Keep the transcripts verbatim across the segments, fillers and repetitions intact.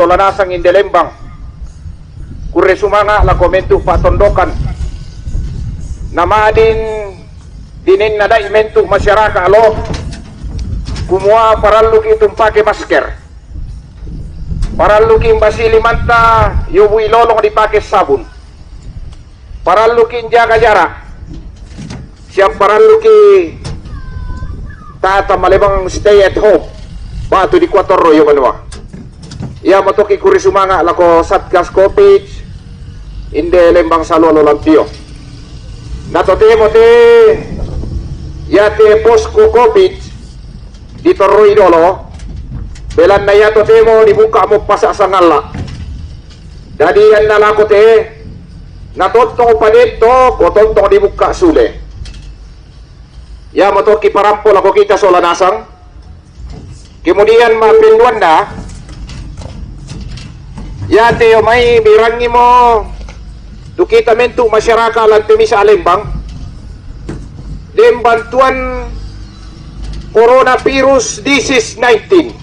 Solanasang inde Lembang. Kurre sumanga' lako mentu' pa'tondokan. Na ma'din dinin nadai mentu' masyaraka' lo, kumua paralluki' tumpake masker. Paralluki' mbasili manta, yobu'i lolong dipake sabun. Paralluki' njaga jarak. Siap paralluki' tata malebang stay at home. Ba'tu dikua torro io banua. Iamotoki' kurre sumanga' lako Satgas Covid inde Lembang Salualo Lampio. Na totemo te iate posko Covid ditorroi dolo, belanna ia totemo dibuka'mo pasa' sangalla'. Dadi ianna lako te, na tontong padetto, ko tontong dibukka' sule. Iamotoki' parampo lako kita sola nasang. Kemudian ma'penduanna, iate io mai mirangimo tu kita mentu' masyaraka' lan te misa' Lembang, den bantuan coronavirus disease nineteen.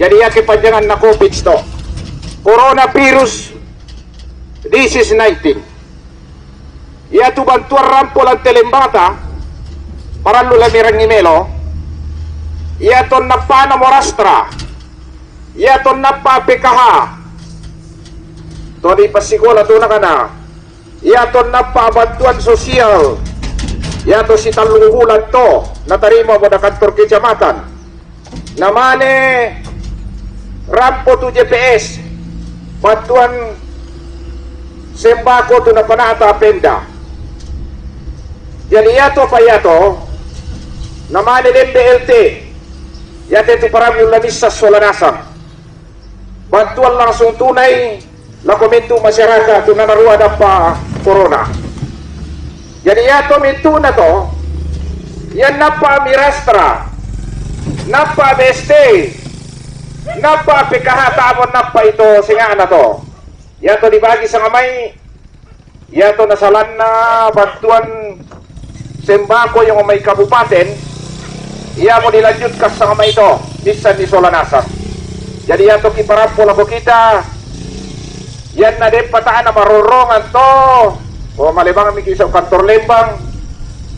Jadi ia kepanjanganna Covid to. Coronavirus disease nineteen. Iatu bantuan rampo lan te Lembangta, parallu la mirangi melo, iato nappa'na Morastra, iato nappa' P K H, to dipasikola tu nakana, iato nappa' bantuan sosial, iato sitallung bulan to, natarima mo da kantor kecamatan. Namane rampo tu J P S, bantuan sembako tu napana'ta Pemda. Jadi iato apa iato, namane den B L T, iate tu parabbi ulla missa' sola nasang. Bantuan langsung tunai lako mentu' masyaraka' tu nanarua dappa' corona. Jadi iato mentu'na to, ia nappa' Mirastra, nappa' B S T, nappa' P K H, ta'mo nappa' ito senga'na to. Iato dibagi sangamai, iato nasalanna bantuan sembako io mai kabupaten, iamo dilanjutkan sangamai to, missanni sola nasang. Jadi iato kiparampo lako kita, ianna den pata'na marorrongan to, o malebang miki' sau' kantor Lembang,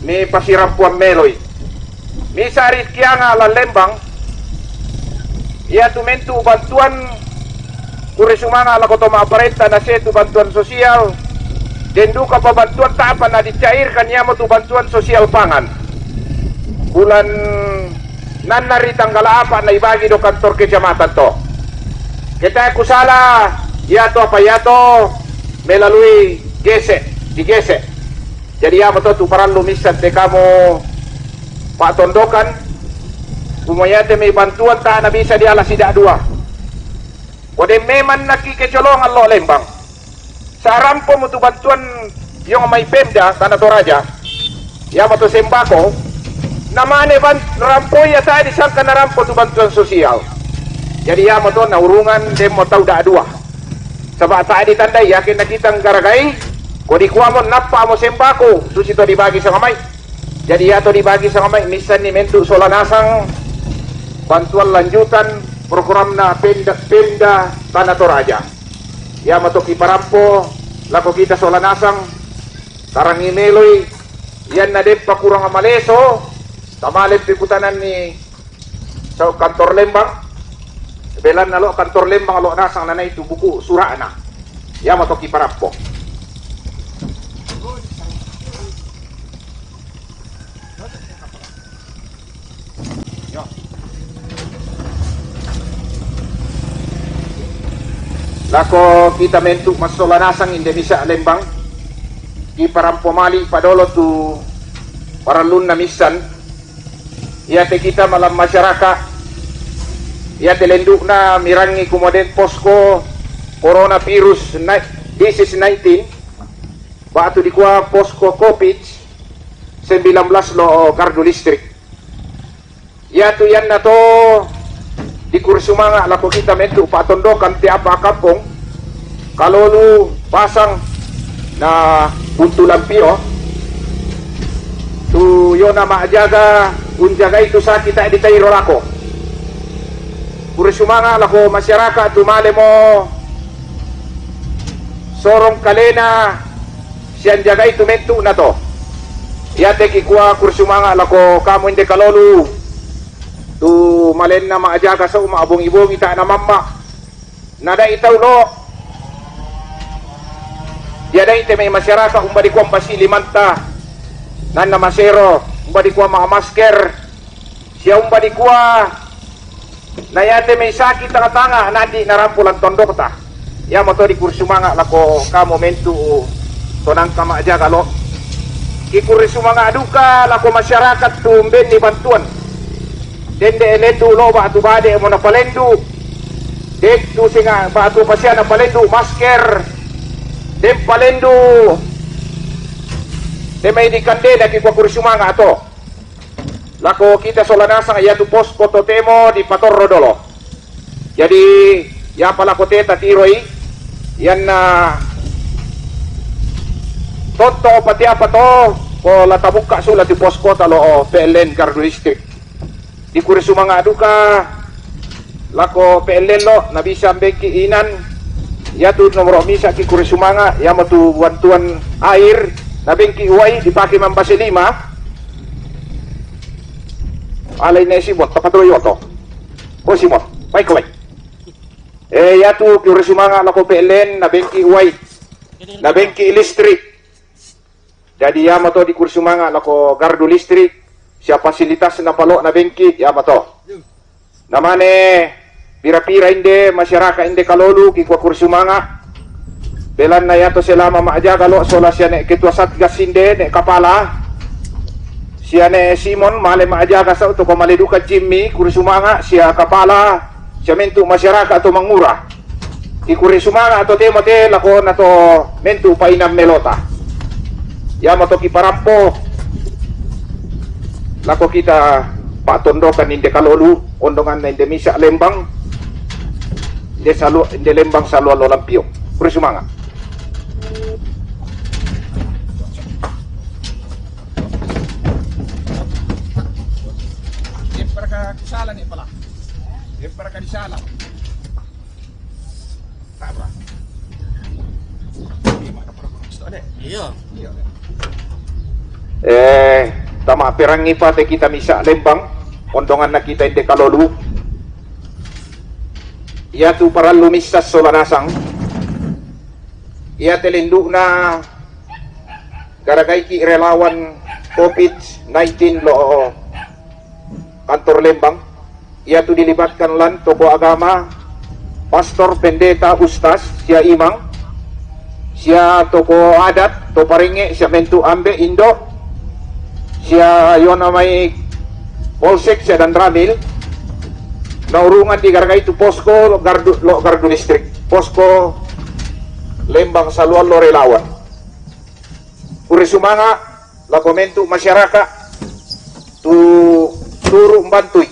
mi pasirampoan meloi. Misa' rizki anga' lan Lembang, iatu mentu' bantuan kurre sumanga' lako to ma'parenta nase tu bantuan sosial, den duka pa bantuan ta'pa na dicairkan iamotu bantuan sosial pangan. Bulan nanna ri tanggala apa' na ibagi do kantor kecamatan to. Ketae kusala, iato apa iato melalui gese', digese'. Jadi iamoto tu parallu missan te kamu pa'tondokan, kumua iate mai bantuan tae' na bisa diala sida' dua. Ko den memang naki' kecolongan lo' Lembang, sarampomo tu bantuan io mai Pemda Tana Toraja, iamoto sembako, namane ban-, rampo ia tae' disangka narampo tu bantuan sosial. Jadi iamoto naurungan denmo tau da' dua. Saba' tae' ditandai, iake na kita nggaragai, ko dikuamo nappa'mo sembako, susito dibagi sangamai. Jadi iato dibagi sangamai missanni mentu' sola nasang bantuan lanjutan programna Pemda, Pemda Tana Toraja. Iamoto kiparampo lako kita sola nasang, tarangi meloi, ianna den pakurang maleso, tamale pekutananni sau' kantor Lembang, belanna lo' kantor Lembang lo' nasang nanaitu buku sura'na. Iamoto kiparampo. Lako kita mentu' massola nasang inde misa' Lembang, kiparampo mali' padolo tu parallunna missan, iate kita malam masyaraka', iate lendu'na mirangi kumua den posko coronavirus ni-, disease nineteen, ba'tu dikua posko Covid sembilan belas lo' gardu listrik. Iatu ianna to dikurre sumanga' lako kita mentu' pa'tondokan te apa' kampong, Kalolu, Pasang, na Buntu Lampio, tu iona ma'jaga, unjagai tu saki tae' ditairo lako. Kuri sumanga' lako masyarakat tu male mo sorong kalena sian jagai tu mentu' na to. Iate kikua kuri sumanga' lako kamu inde kalolu tu malenna ma'jaga sau' ma'bongi-bongi ta' na mamma'. Na da'i tau lo'. Dia da'i te mai masyarakat umba dikua umbasi limanta. Nanna masero umba dikua ma'masker. Sia umba dikua na iate mai saki tanga-tanga nandi' narampo lan tondokta. Iamoto di kuri sumanga' lako kamu mentu' to nangka ma'jaga lo'. Kikuri sumanga' duka lako masyarakat tu umbenni bantuan. Dende lendu' lo' ba'tu bade' mo napalendu'. Dettu singa ba'tu pasia napalendu' masker. Den palendu' te mai di kandena kikua kuri sumanga' to. Lako kita sola nasang iatu posko totemo dipatorro dolo. Jadi iapa lako te tatiroi ianna tonto pati apa to ko la tabukka' sula tu poskota lo' P L N Gardu Listrik. Di kuri sumanga' duka lako P L N lo' na bisa mbengki' inan. Iatu nomoro misa' ki kuri sumanga' iamotu bantuan air na bengki' uwai dipake mambase lima. Alai ne Simon, tapaturoi oto. Ho Simon, baik ko baik. Eh, iatu kuri sumanga' lako P L N na bengki' uwai, na bengki' listrik. Jadi iamato di kuri sumanga' lako gardu listrik sia fasilitas na palo' na bengki' iamato. Na mane pira-pira inde masyarakat inde kalolu kikua kuri sumanga'. Belanna iato selama ma'jaga lo' sola sia ne' ketua satgas inde ne' kapala sia ne' Simon male ma'jaga sau' toko male duka Jimmy kuri sumanga' sia kapala sia mentu' masyarakat to Mangura. Kikuri sumanga' to temo te lako na to mentu' painan melota. Iamato kiparampo lako kita pa'tondokan inde kalolu ondonganna inde misa' Lembang inde salu inde Lembang saluan lolampion. Kuri sumanga'. Dempara ka di sala ne' pala. Dempara ka di sala. Iya. Eh, tama perangi pate kita misa' Lembang ondonganna kita inde kalolu. Iatu parallu misa' sola nasang. Iate lendu'na garagaiki' relawan covid nineteen lo' kantor Lembang. Iatu dilibatkan lan toko agama, pastor, pendeta, ustaz, sia imang, sia toko adat, to paringe', sia mentu' ambe' indo', sia iona mai polsek sia danramil. Naurungan digaragai tu posko lo' gardu, lo' gardu listrik, posko Lembang saluan lo' relawan. Kuri sumanga' lako mentu' masyarakat tu turu' mbantui.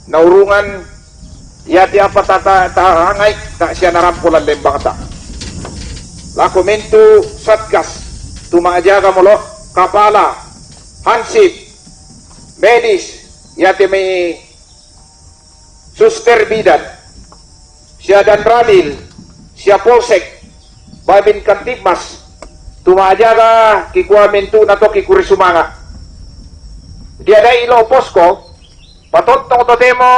Naurungan iate apa ta ta ta hangai ta sia narampo lan Lembangta. Lako mentu' satgas tu ma'jaga molo kapala hansip medis iate mai suster bidan sia danramil sia polsek babin kantipmas tu ma'jaga kikua mentu'na to kikuri sumanga'. Dia da'i lo' posko patontong totemo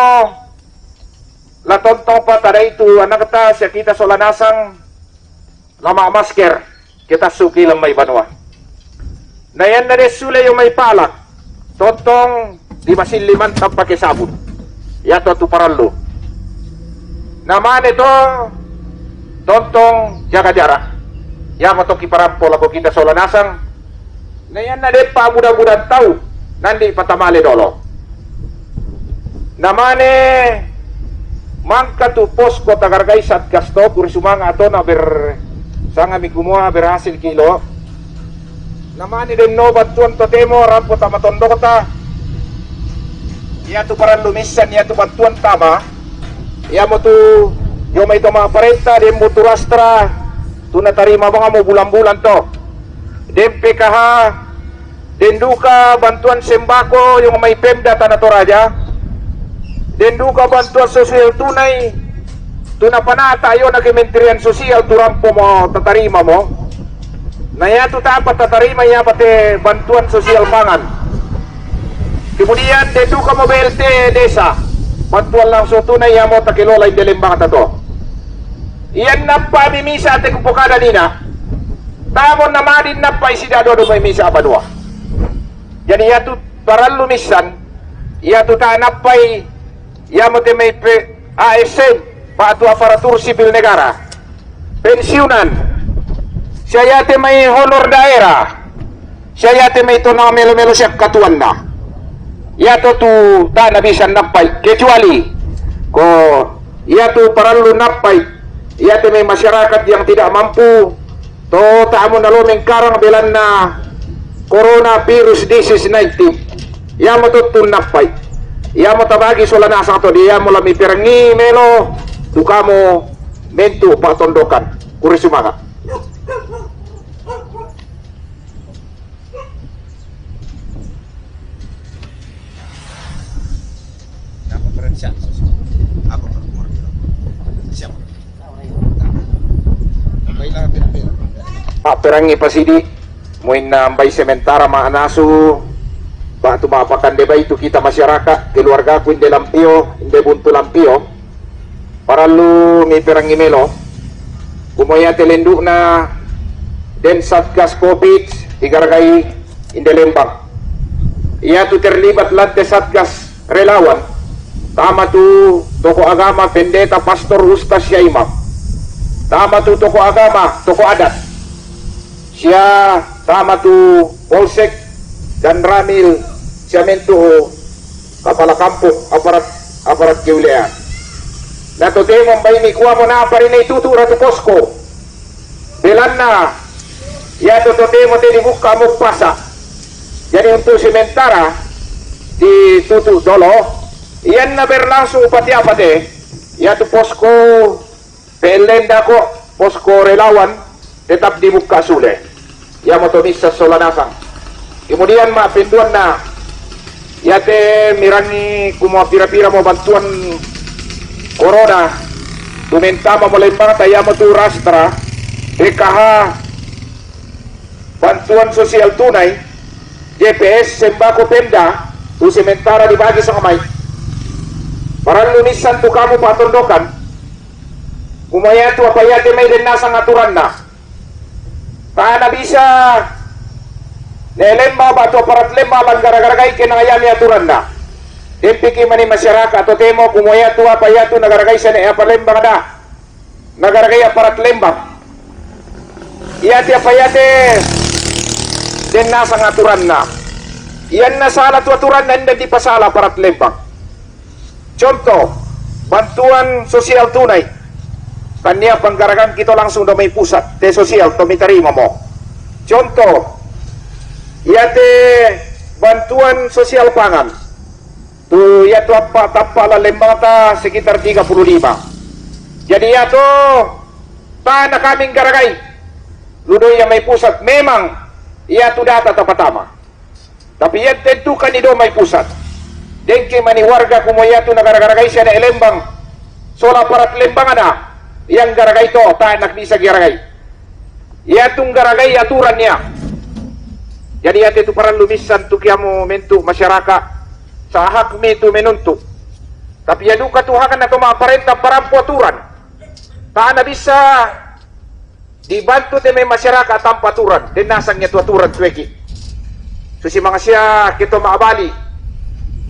la tontong pa tadai tu anakta sia kita sola nasang la ma'masker ke tassuki lan mai banua. Na ianna de' sule io mai palak tontong dibasilli mantap pake sabun. Iato tu parallu. Na mane to tontong jaga jarak. Iamato kiparampo lako kita sola nasang. Na ianna deppa buda-budan tau nandi patamale dolo. Na mane mangka tu posko tagargai satgas to kuri sumanga' to na ber sangami kumua berhasil kilo. Na mane denno bantuan totemo rampo tama tondokta. Iatu parallu missan iatu bantuan tama. Iamotu io mai to ma'parenta demmo tu rastra tu natarima bangmo bulan-bulan to. Den P K H, den duka bantuan sembako io mai Pemda Tana Toraja. Den duka bantuan sosial tunai tu napanata' iyona Kementerian Sosial tu rampo mo tatarima mo. Na iyatu tapa tatarima iya pate bantuan sosial pangan. Kemudian den duka mo B L T desa, bantuan langsung tunai iya mo takelola inde lembang tato. Iyan nappa' mi misa' te kupokada nina. Tamo na madin nappa' isi dado do mai misa' banua. Jadi iyatu parallu missan, iyatu ta' nappai, iyamo te mai pe-, A S N, ba'tu aparatur sipil negara, pensiunan, sia iyate mai honor daerah, sia iyate mai tona melo-melo sia katuanna. Iyato tu ta' nabisa nappai, kecuali ko iyatu parallu nappai, iyate mai masyarakat yang tidak mampu, to tamo nalo mengkarang belanna coronavirus disease nineteen. Iyamo to tu nappai. Iyamo tabagi sola nasang to di iyamo lami perangi melo tu kamo mentu patondokan. Kuri sumanga. Ma'perangi pasidi, muinna mbai sementara ma'nasu, ba'tu ma'pakande bai tu kita masyarakat, keluargaku inde Lampio, inde Buntu Lampio, parallu miperangi melo, kumua iyate lendu'na den Satgas Covid digaragai inde Lembang. Iyatu terlibat lan te Satgas relawan, tama tu tokoh agama, pendeta, pastor, ustaz, sia imam, tama tu tokoh agama, tokoh adat, sia tama tu polsek dan ramil, sia mentu kapala kampung, aparat, aparat keulean. Na totemo mbaimi kuamo na parina itutu ratu posko. Belanna, iyatu totemo te dibukka mo pasa. Jadi untuk sementara ditutup dolo. Iyanna berlangsung upati apa te, iyatu posko P L N dako, posko relawan tetap dibukka sule. Iyamo to missa sola nasang. Kemudian ma'penduanna, iyate mirangi kumua pira-pira mo bantuan corona tu mentama mo lembangta, iyamo tu Rastra, P K H, bantuan sosial tunai, J P S, sembako, Pemda, tu sementara dibagi sama mai. Parallu missan tu kamu patondokan, kumua iyatu apa iyate mai den nasang aturanna. Tana bisa ne Lembang ba'tu aparat Lembang lan gara-gara gai kenang iyami aturanna. Dempiki mani masyarakat totemo kumua iyatu apa iyatu nagaragai sene apa Lembang da. Nagaragai aparat Lembang. Iyate apa iyate den nasang aturanna. Iyanna sala tu aturanna inde dipasala aparat Lembang. Contoh, bantuan sosial tunai. Tania panggaragan kita langsung do mai pusat, te sosial to mitarima mo. Contoh, iyate bantuan sosial pangan. Tu iyatu apa tappa lan lembangta sekitar tiga puluh lima. Jadi iyatu tana kami nggaragai. Ludo iya mai pusat memang iyatu data tapatama. Tapi iyatu tentukan ido mai pusat. Dengke mani warga kumua iyatu nagara-garagai sia ne Lembang. Sola aparat Lembang ada yang garagai to, ta nak bisa garagai. Iyatu nggaragai aturan iya. Jadi iyate tu parallu missan tu kiamu mentu masyarakat. Sahak mi tu menuntu. Tapi iya duka tu hakan atau ma parenta parampu aturan. Tana bisa dibantu te mai masyarakat tanpa aturan. Den nasang iyatu aturan tueki. Susi mangasia kito ma'bali.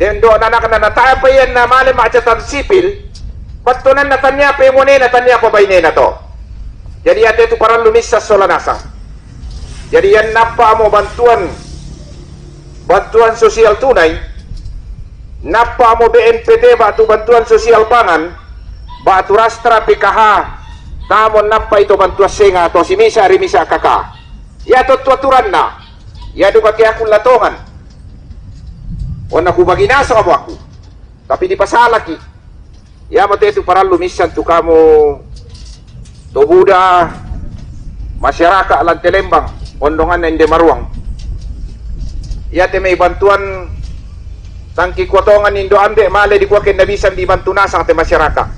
Den do nanakna natapa iyan na male ma'catan sipil. Pattonanna tania pe monena tania pe bainena to. Jadi iyate tu parallu missa sola nasang. Jadi iyan nappa mo bantuan, bantuan sosial tunai, nappa mo B N P T ba'tu bantuan sosial pangan, ba'tu Rastra P K H, tamo nappa ito bantuan senga to simisa ri misa K K. Iya to tu aturanna. Iya duka ke aku latongan. Onna kubagi nasaba aku. Tapi dipasalaki. Iyamo te tu parallu missan tu kamu to buda masyarakat lan te Lembang, ondonganna inde Maruang. Iyate mai bantuan Tangki kuatongan indo ambe male di kuaken na bisan di bantu nasang te masyarakat.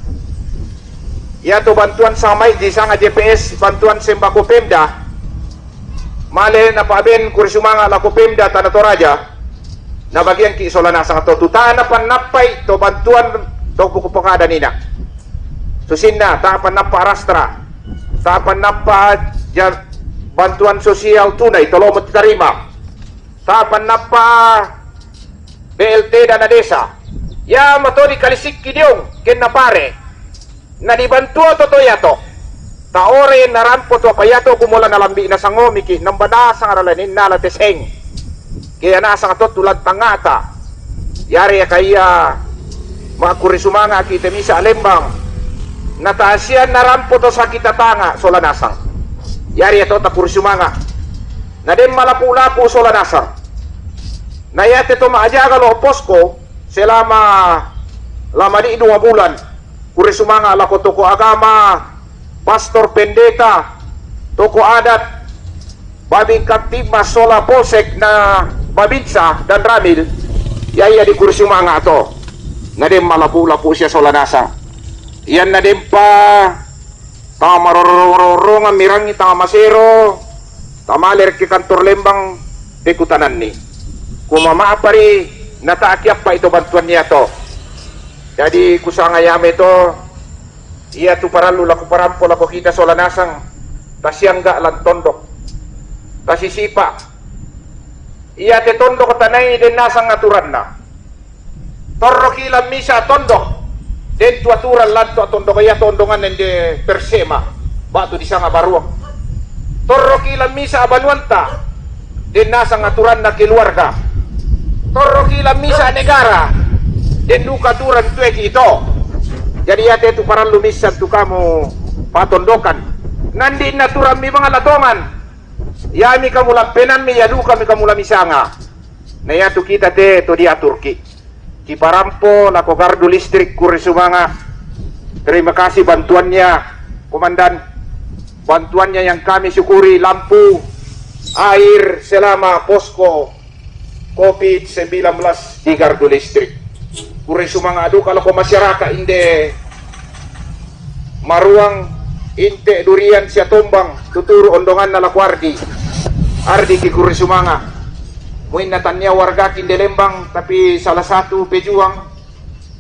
Yato bantuan samai di sanga J P S, bantuan sembako Pemda. Male na paben kuri sumanga lako Pemda Tana Toraja. Na bagian ki sola nasang to tutana panappai to bantuan to buku pengada nina. Susinna, ta panappa rastra. Ta panappa ja-, bantuan sosial tunai, tolo mo tarima. Ta panappa B L T dana desa. Ya matodi kalisikki diong, kenna pare. Na dibantua to to yato. Ta ore na rampo to apa yato kumola na lambi na sangomiki, namba nasang rala ninna la teseng. Kaya nasang to tulan tangata. Yari ya kaya makuri sumanga ki te misa lembang. Na tasian na rampo to sakita tanga sola nasang. Yari ya to takuri sumanga. Na den malapu-lapu sola nasang. Na yate to maajaga lo posko selama lama di dua bulan. Kuri sumanga lako toko agama, pastor pendeta, toko adat, babin kaptima sola polsek na babinsa dan ramil. Ya iya di kuri sumanga to. Na den malapu-lapu sia sola nasang. Iyan na den pa Tama marorong-rorongan mirangi tama masero, tama lerki kantor lembang pekutananni. Kuma mapari na ta kiappa ito bantuan niya to. Jadi kusanga yame to, iya tu parallu lako parampo lako kita sola nasang, tasiangga lan tondok. Tasisipa. Iya te tondok tanai den nasang aturanna. Torroki lan misa tondok. Den tu aturan lan to tondok iya tondongan nende persema. Batu di sanga baruang. Torroki lan misa banuanta. Den nasang aturanna keluarga. Torroki lan misa negara. Den duka aturan tueki ito. Jadi iya te tu parallu misan tu kamu patondokan. Nandi naturan mi mangalatongan. Yami kamu lampenanmi ya duka mi kamu lamisanga. Na yatu kita te to diaturki. Kiparampo lako gardu listrik kuri sumanga. Terima kasih bantuannya, Komandan. Bantuannya yang kami syukuri, lampu, air selama posko covid sembilan belas di gardu listrik. Kuri sumanga duka lako masyarakat inde Maruang, Inte, Durian, Siatombang, tuturu ondonganna lako Ardi. Ardi ki kuri sumanga. Muinna tannia wargaki inde Lembang, tapi salah satu pejuang.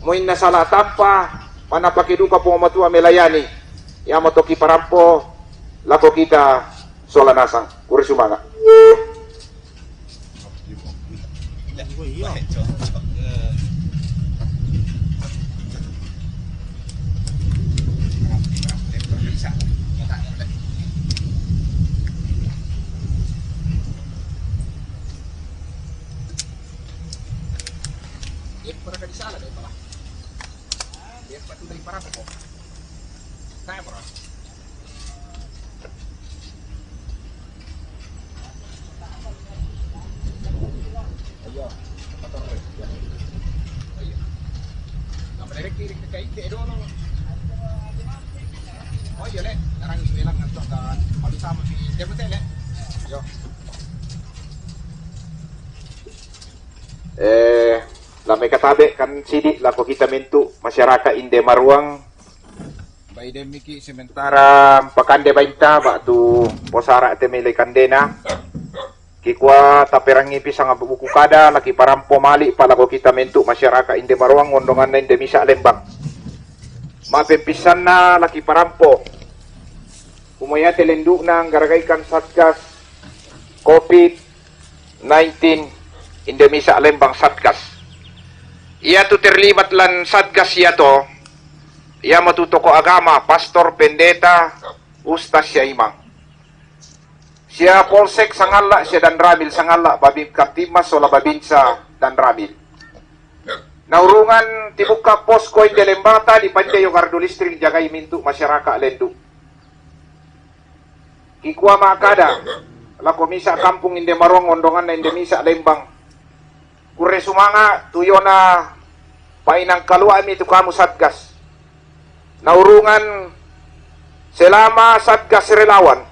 Muinna salah tappa, manapaki duka Puang Matua melayani. Yamo toki parampo, lako kita sola nasang. Kuri sumanga. Eh, lamai katabe kan sidi lako kita mentu masyarakat inde Maruang. Bai demmiki sementara pakande bainta batu posara te mele kandena. Kikua taperangi pisang buku kada laki parampo mali palako kita mentu masyarakat inde Maruang ondonganna inde misa Lembang. Mapen pisanna laki parampo. Kumaya te lendukna garagaikan satgas covid nineteen inde misa Lembang satgas. Ia tu terlibat lan satgas ia to. Ia matu toko agama, pastor, pendeta, ustaz, sia imang. Sia polsek sangalla, sia dan ramil sangalla, babin kaptimmas sola babinsa dan ramil. Naurungan tibukka posko inde Lembata di pande yo gardu listrik jagai mintu masyarakat lendu. Kikua makada lako misa kampung inde Maruang ondonganna inde misa Lembang. Kure sumanga tuyona painang kaluami tu kamu satgas. Naurungan selama satgas relawan.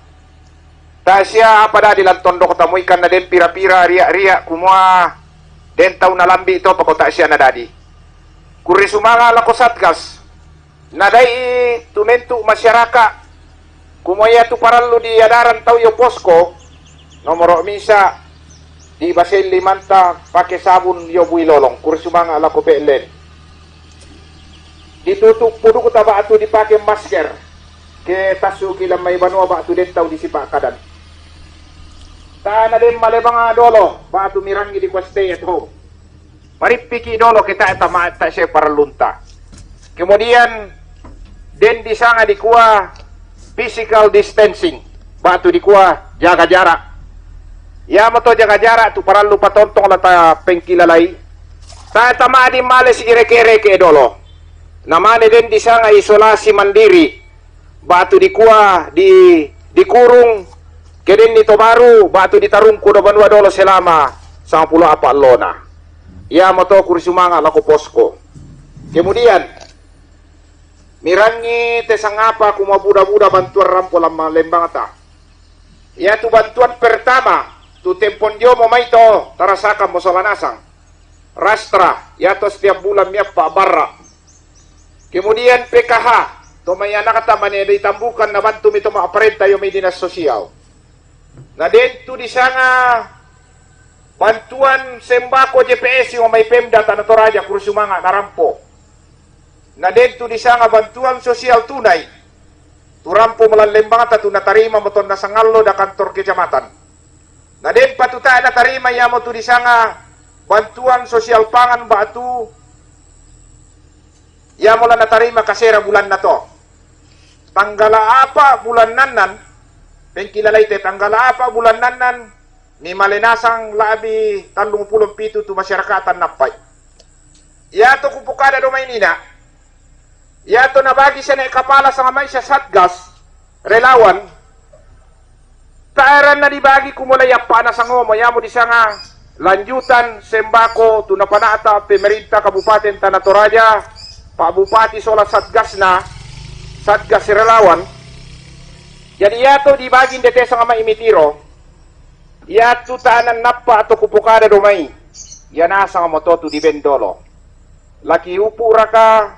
Tasia apa dadi lan tondok tamu ikan na den pira-pira riak-riak kumua Den tau nalambi' to pako ta' siya nadadi. Kurre sumanga' lako Satgas. Nadai' tumentu' masyaraka', kumua iyatu parallu diyadaran tau iyo posko, nomoro' misa', di' basei limanta pake sabun iyo bui lolong, kurre sumanga' lako P L N. Ditutu' puduku ta ba'tu dipake masker, ke tassu'ki lan mai banua ba'tu den tau disipa' kadan. Ta' na den malebang dolo, ba'tu mirangi dikua stay at home. Marippiki' dolo ke ta' tama, ta' siya parallunta. Kemudian, den disanga dikua physical distancing, ba'tu dikua jaga jarak. Iyamoto jaga jarak tu parallu patontong la ta pengkilalai. Ta' tama di' male si ireke-reke dolo. Na mane den disanga isolasi mandiri, ba'tu dikua di, dikurung, ke den ni to baru, ba'tu ditarungku do banua dolo selama sangpulo apa' allona. Iyamoto kurre sumanga' lako posko. Kemudian, mirangi te sangapa kumua buda-buda bantuan rampo lan lembangta. Iyatu bantuan pertama, tu tempon diomo mai to, tarasakan mo sola nasang. Rastra, iyato setiap bulan miyappa' barra'. Kemudian P K H, to mai anakta mane ditambukan nabantu mi to ma'parenta iyo mai dinas sosial. Na den tu disanga bantuan sembako J P S iyo mai Pemda Tana Toraja kurre sumanga' narampo. Na den tu disanga bantuan sosial tunai. Tu rampo mo lan lembangta tu natarima mo tonna sangallo da kantor kecamatan. Na den pa tu ta' natarima iyamotu disanga bantuan sosial pangan ba'tu iyamo la natarima kasera bulanna to. Tanggala apa' bulan annan, pengkilalai te tanggala apa' bulan annan, mi male nasang la'bi tallumpulo pitu tu masyaraka' tannappai. Iyato kupokada do mai nina, iyato nabagi siya ne kapala sanga mai siya Satgas, relawan, ta' ranna dibagi kumua la iyappa' nasang omo, iyamo disanga lanjutan sembako tu napana'ta pemerintah Kabupaten Tana Toraja, Pak Bupati sola Satgasna, Satgas relawan. Jadi iyato dibagi ndete sanga mai mitiro, iyatu ta' nannappa' to kupokada do mai, iya nasang moto tu diben dolo. Laki upu' raka,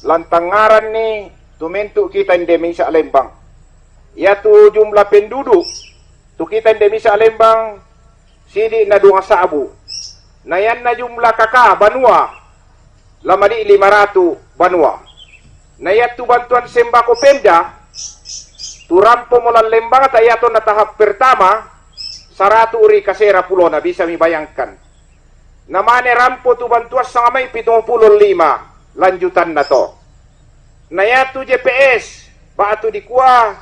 lan tangngaranni tumentu' kita inde misa' lembang. Iyatu jumlah penduduk tu kita inde misa' lembang, sidi' na duang sa'bu. Na iyanna jumlah kaka banua, la madi' lima ratu banua. Na iyatu bantuan sembako Pemda, tu rampo mo lan lembangta iyato na tahap pertama, saratu' ri kasera pulona, bisa mi bayangkan. Na mane rampo tu bantuan sanga mai pitung pulo lima, lanjutanna to. Na iyatu J P S, ba'tu dikua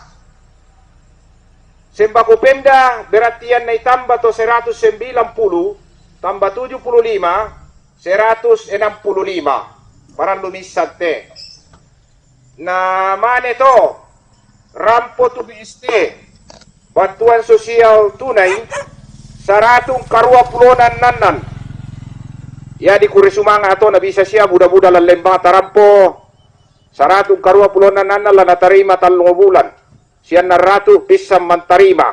sembako Pemda, berarti iyanna itamba to seratus sembilan puluh, tambah tujuh puluh lima, seratus enam puluh lima. Parallu missang te. Na mane to, rampo tu B S T, bantuan sosial tunai, saratu' karua pulona annan. Jadi kurre sumanga' to na bisa siya buda-buda lan lembang tarampo, saratu' karua pulona annan la natarima tallung bulan. Sianna ratu' pissang mantarima.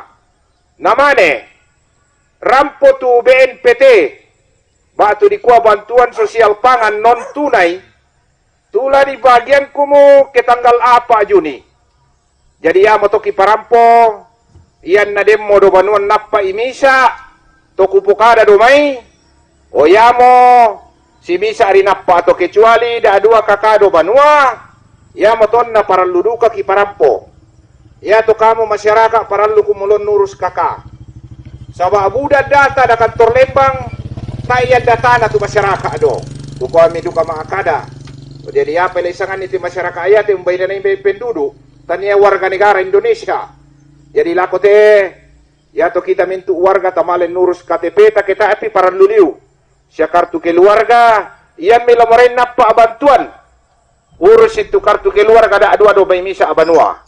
Na mane, rampo tu B N P T, ba'tu dikua bantuan sosial pangan non tunai, tu la dibagian kumu ke tanggal apa' Juni. Jadi iyamoto kiparampo, iyanna demmo do banua nappa'i misa', to kupokada do mai, o iamo simisa' rinappa' to kecuali da' dua kaka do banua, iamo tonna parallu duka kiparampo. Iyato kamu masyaraka' parallu kumulon nurus kaka. Saba' buda data da kantor lembang, ta' iyan datana tu masyaraka' do. Kukuami duka ma'akada. O jadi apa ile sanganni ti masyaraka' iyate umbai danai umbai pendudu', tania warga negara Indonesia. Jadi lako te, iyato kita mintu' warga tamale nurus K T P ta ke ta'pi parallu liu. Sia kartu keluarga, iyan mi la morai nappa' bantuan. Urus itu kartu keluarga da' dua do mai misa' banua.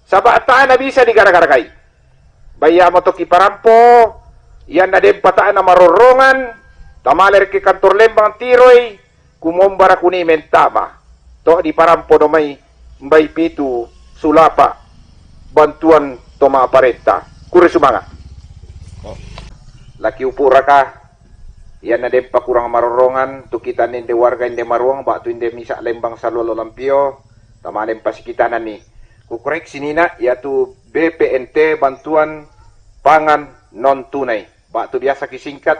Saba' ta' na bisa digara-garagai. Bai iyamoto kiparampo, iyanna dempa ta' na marorrongan, tamale reke kantor lembang tiroi, kumombara kuni mentama. To' diparampo do mai, mbai pitu sulapa' bantuan to ma'parenta. Kurre sumanga'. Laki upu' raka, Iyan na dempa kurang marorrongan tu kita ninde warga inde Maruang ba tu inde misa' Lembang salualo Lampio, tamalem pasikitanan ni. Kukoreksi nina, iatu B P N T, bantuan pangan non tunai. Ba tu biasa kisingkat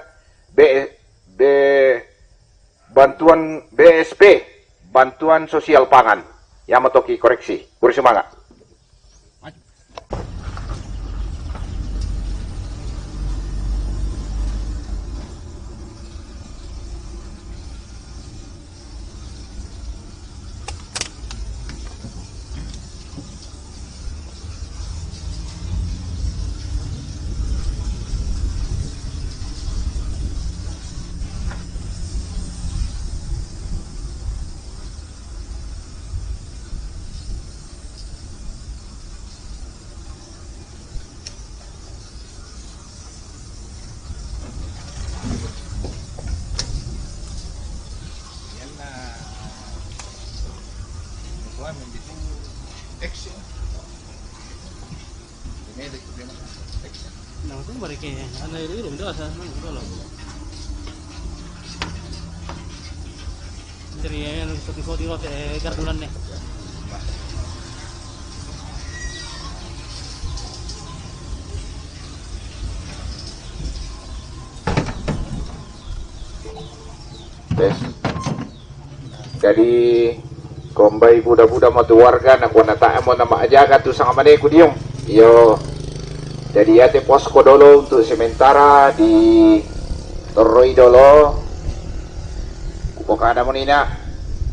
B, B, bantuan B S P, bantuan sosial pangan. Yamo to kikoreksi. Kurisumanga'. Nah, itu mereka, anu, itu belum jelas, ya. Anu, udah lah. Dari yang satu kau di eh, gardulan nih. Tes. Jadi, kombai buda-buda mo tu warga, na kuwa na tae mo na maajaga tu sanga mane ku diong. Iyo. Jadi, iate posko dolo untuk sementara di torroi dolo. Kupokada mo nina,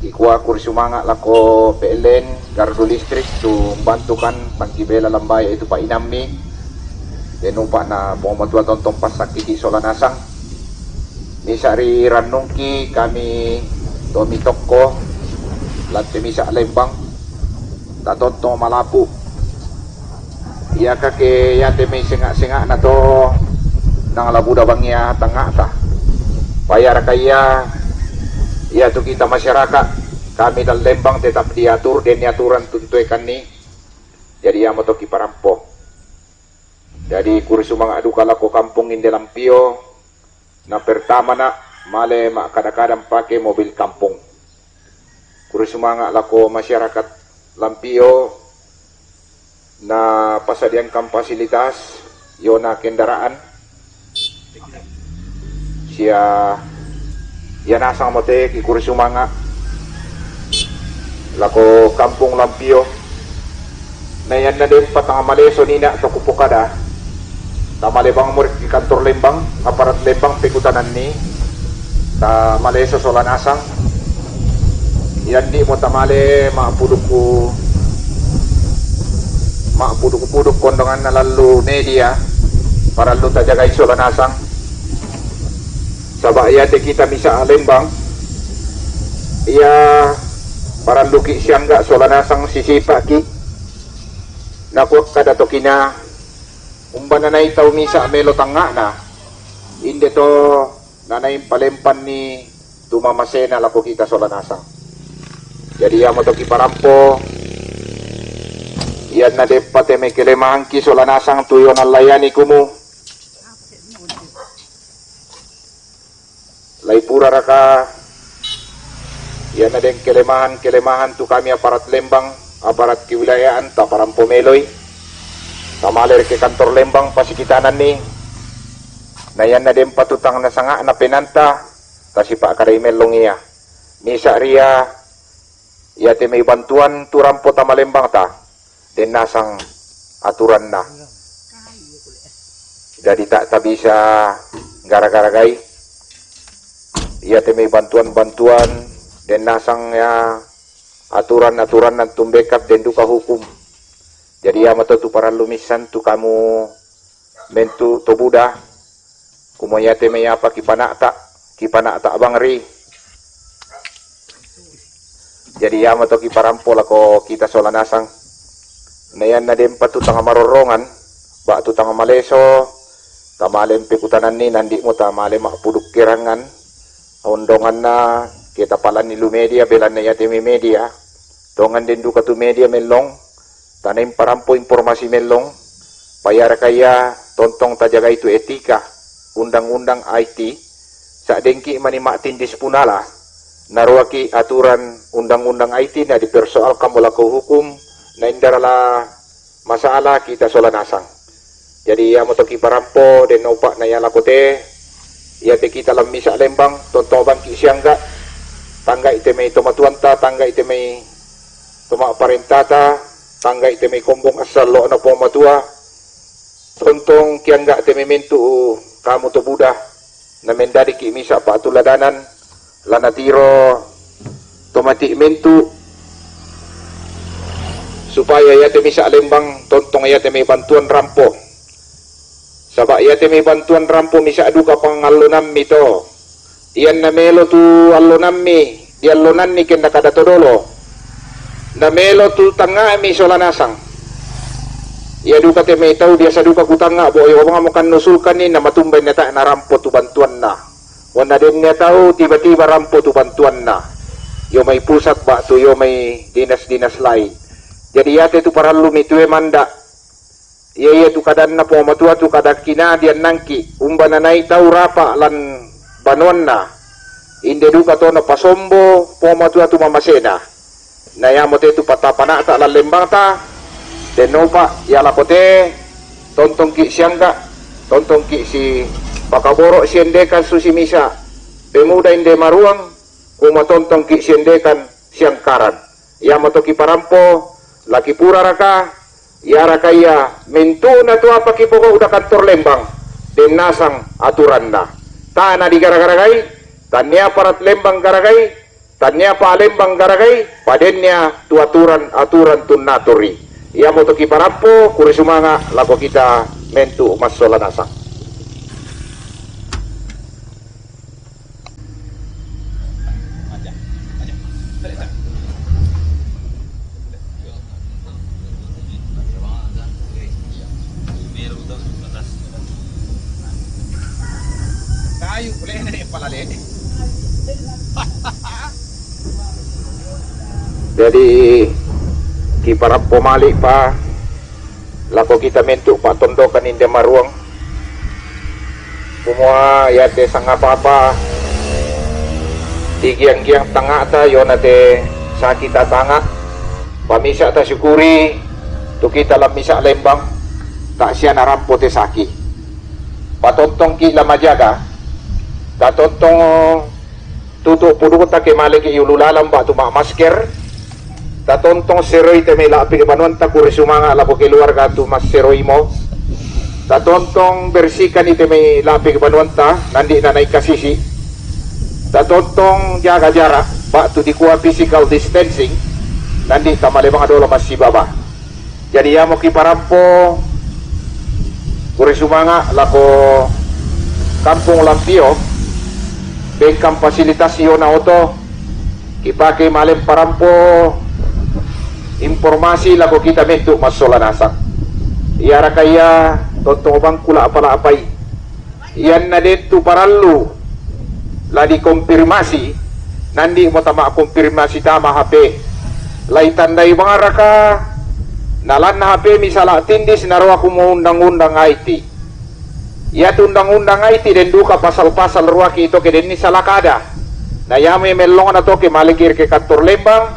kikuwa kurisumanga' lako P L N, gardu listrik, tu mbantukan pangkibela lambaya itu pa'inammi. Den upa' na pomotua tontong passakkiki' sola nasang. Misa' ri rannungki kami to mitokko, lan te misa' Lembang, tatontong malapu'. Iyaka ke iate mai senga'-senga'na to nang la buda bangngia tangnga'ta. Payaraka ia, iatu kita masyarakat, kami lan Lembang tetap diatur, den aturan tuntuekanni. Jadi iamoto kiparampo. Jadi kurisumanga' duka lako kampung inde Lampio, na pertama na male ma'kada-kada mpake mobil kampung. Kurisumanga' lako masyarakat Lampio, na pasadiangkan fasilitas, iona kendaraan, sia ia nasang mote kikurisumanga' lako kampung Lampio. Na ianna dempa tang maleso nina to kupokada, tamale bang mo ri kantor Lembang, aparat Lembang pekutananni, tamaleso sola nasang. Iandi' mo tamale ma'pudukku, ma'puduk-puduk kondonganna lallu media, parallu tajagai sola nasang. Saba' iate kita misa' Lembang, ia paralluki' siangga' sola nasang sisipa'ki'. Nakuakkada tokina, umba nanai tau misa' melo tangnga'na, inde to nanai mpalempanni tu mamasena lako kita sola nasang. Jadi iamoto kiparampo, ianna deppa te mai kelemahangki sola nasang tu iona layani kumu. Lai puraraka ianna den kelemahan-kelemahan tu kami aparat Lembang, aparat kewilayaan, taparampo meloi, tamale ri ke kantor Lembang pasikitananni. Na ianna dempa tu tang nasanga'na penanta, tasipa'kadai mellong ia. Misa' ria, iate mai bantuan tu rampo tama Lembangta, den nasang aturanna. Jadi ta' tabisa gara-garagai. Iate mai bantuan-bantuan, den nasang ia aturan-aturanna tumbekap, den duka hukum. Jadi iamoto tu parallu missan tu kamu mentu to buda, kumua iate mai apa kipana'ta, kipana'ta bang ri. Jadi iamoto kiparampo lako kita sola nasang. Na ianna dempa tu tang marorrongan, ba tu tang maleso, tamale mpekutananni, nandi'mo tamale ma'puduk kerangan ondonganna, ke tapalanni lu media, belanna iate mai media, tongan den duka tu media mellong, tanai mparampo informasi mellong, payaraka ia tontong tajagai tu etika, undang-undang I T, Sa' dengki' mani ma'tindis punala, naruwaki aturan undang-undang aiti na dipersoalkan mo lako hukum, na indara la masala kita sola nasang. Jadi, amo to kiparampo, den upa' na iya lako te, iya te kita lam misa' lembang, tontong bangki' siyangga', tangga' ite me' tomatuwanta, tangga' ite me' toma'parentata, tangga' ite me' kombong asal lo'na Puang Matuwa, tontong kiyangga' te me' mentu' kamu to buda, na mendadiki' misa' pa'tuladanan, la natiro tomati' mentu', supaya iya te misa' lembang, tontong iya te me' bantuwan rampo. Saba' iya te me' bantuwan rampo misa' duka pangallonammi to. Iyan na melo tu allonammi, di allonanni ken na kada to dolo. Na melo tu tangnga'mi sola nasang. Iya duka te me' tau biyasa duka kutangnga' bo, iyo bang mo kan nusulkanni na matumba in nata' narampo tu bantuwanna. Wanna den niya tau tiba-tiba rampo tu bantuwanna. Iyo may pusat ba'tu iyo may dinas-dinas lain. Jadi iya te tu parallu mi tuwe manda'. Iya, iya tu kadanna Puang Matuwa tu kada kinadiyan nangki', umba nanay tau rapa' lan banuwanna, inde duka to napasombo Puang Matuwa tu mamasena. Na iya mo te tu patapana'ta lan lembangta, den upa' iya lako te, tontong ki' siyangga', tontong ki' si pakaboro' si endekan susi misa', pemuda inde maruwang, kuma tontong ki' si endekan siyangkaran. Iya mo to kiparampo, la kipura raka, iya raka iya, mentu'na tu apa kipogo'u da kantor lembang, den nasang aturanna. Ta'a na di gara-garagai, tanniya parat lembang garagai, tanniya pa lembang garagai, padenniya tu aturan-aturan tu naturi. Iya mo to kiparampo, kuri sumanga' lako kita mentu' massola nasang. Jadi, kiparampo mali' pa lako kita mentu' patondokan inde maruwang. Kumua iya te sangapa-apa, tigiyang-giyang tangnga'ta, iyo na te saki tatanga'. Pamisa' tasukuri, tu kita lam misa' lembang, ta' siya narampo te saki. Patontong ki' la majaga, tatontong tutu' puduta ke male ke iyululalan ba'tu ma-masker, tatontong seroi te me' la'pik banuwanta kuri sumanga' lako keluwarga tu masseroi mo, tatontong bersikan ite me' la'pik banuwanta nandi' nanay kasisi', tatontong jaga jarak ba'tu dikuwa' physical distancing, nandi' tamalebang dolo massibaba. Jadi iya mo kiparampo, kuri sumanga' lako Kampung Lampiyo, bengkan fasilitas iyo na oto, kipake male parampo informasi lako kita mentu' massola nasang. Iya raka iya, tontong bang kula' apa-apa i. Iyan na den tu parallu la dikompirmasi, nandi' mo tama' kompirmasi tama' H P. La itandai bang raka, na lan H P mi sala' tindis narowa kumu undang-undang I T. Iya tu undang-undang I T den duka pasal-pasal ruwaki ito ke denni sala' kada. Na iya me' mellongna to ke male kir ke kantor lembang,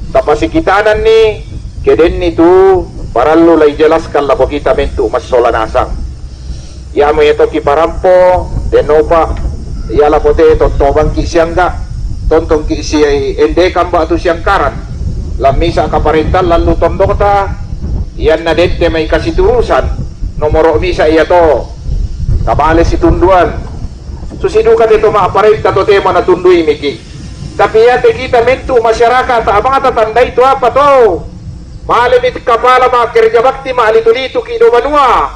tapasikitananni ke denni tu parallu la ijelaskan lako kita mentu' massola nasang. Iya mo iya to kiparampo, den upa', iya lako te tontong bang ki' siyangga', tontong ki' si endekan ba'tu siyangkaran. Lam misa' kaparentan lallu tondokta, iyan na den te may kasiturusan, nomoro' misa' iya to. Kabale si tunduwan. Susi duka te to ma'parenta to te manatunduy miki'. Tapi iya te kita mentu' masyarakat, ta' bang tatandai tu apa to. Male mit kapala ma'kerja bakti ma'litu-litu ki' do banuwa.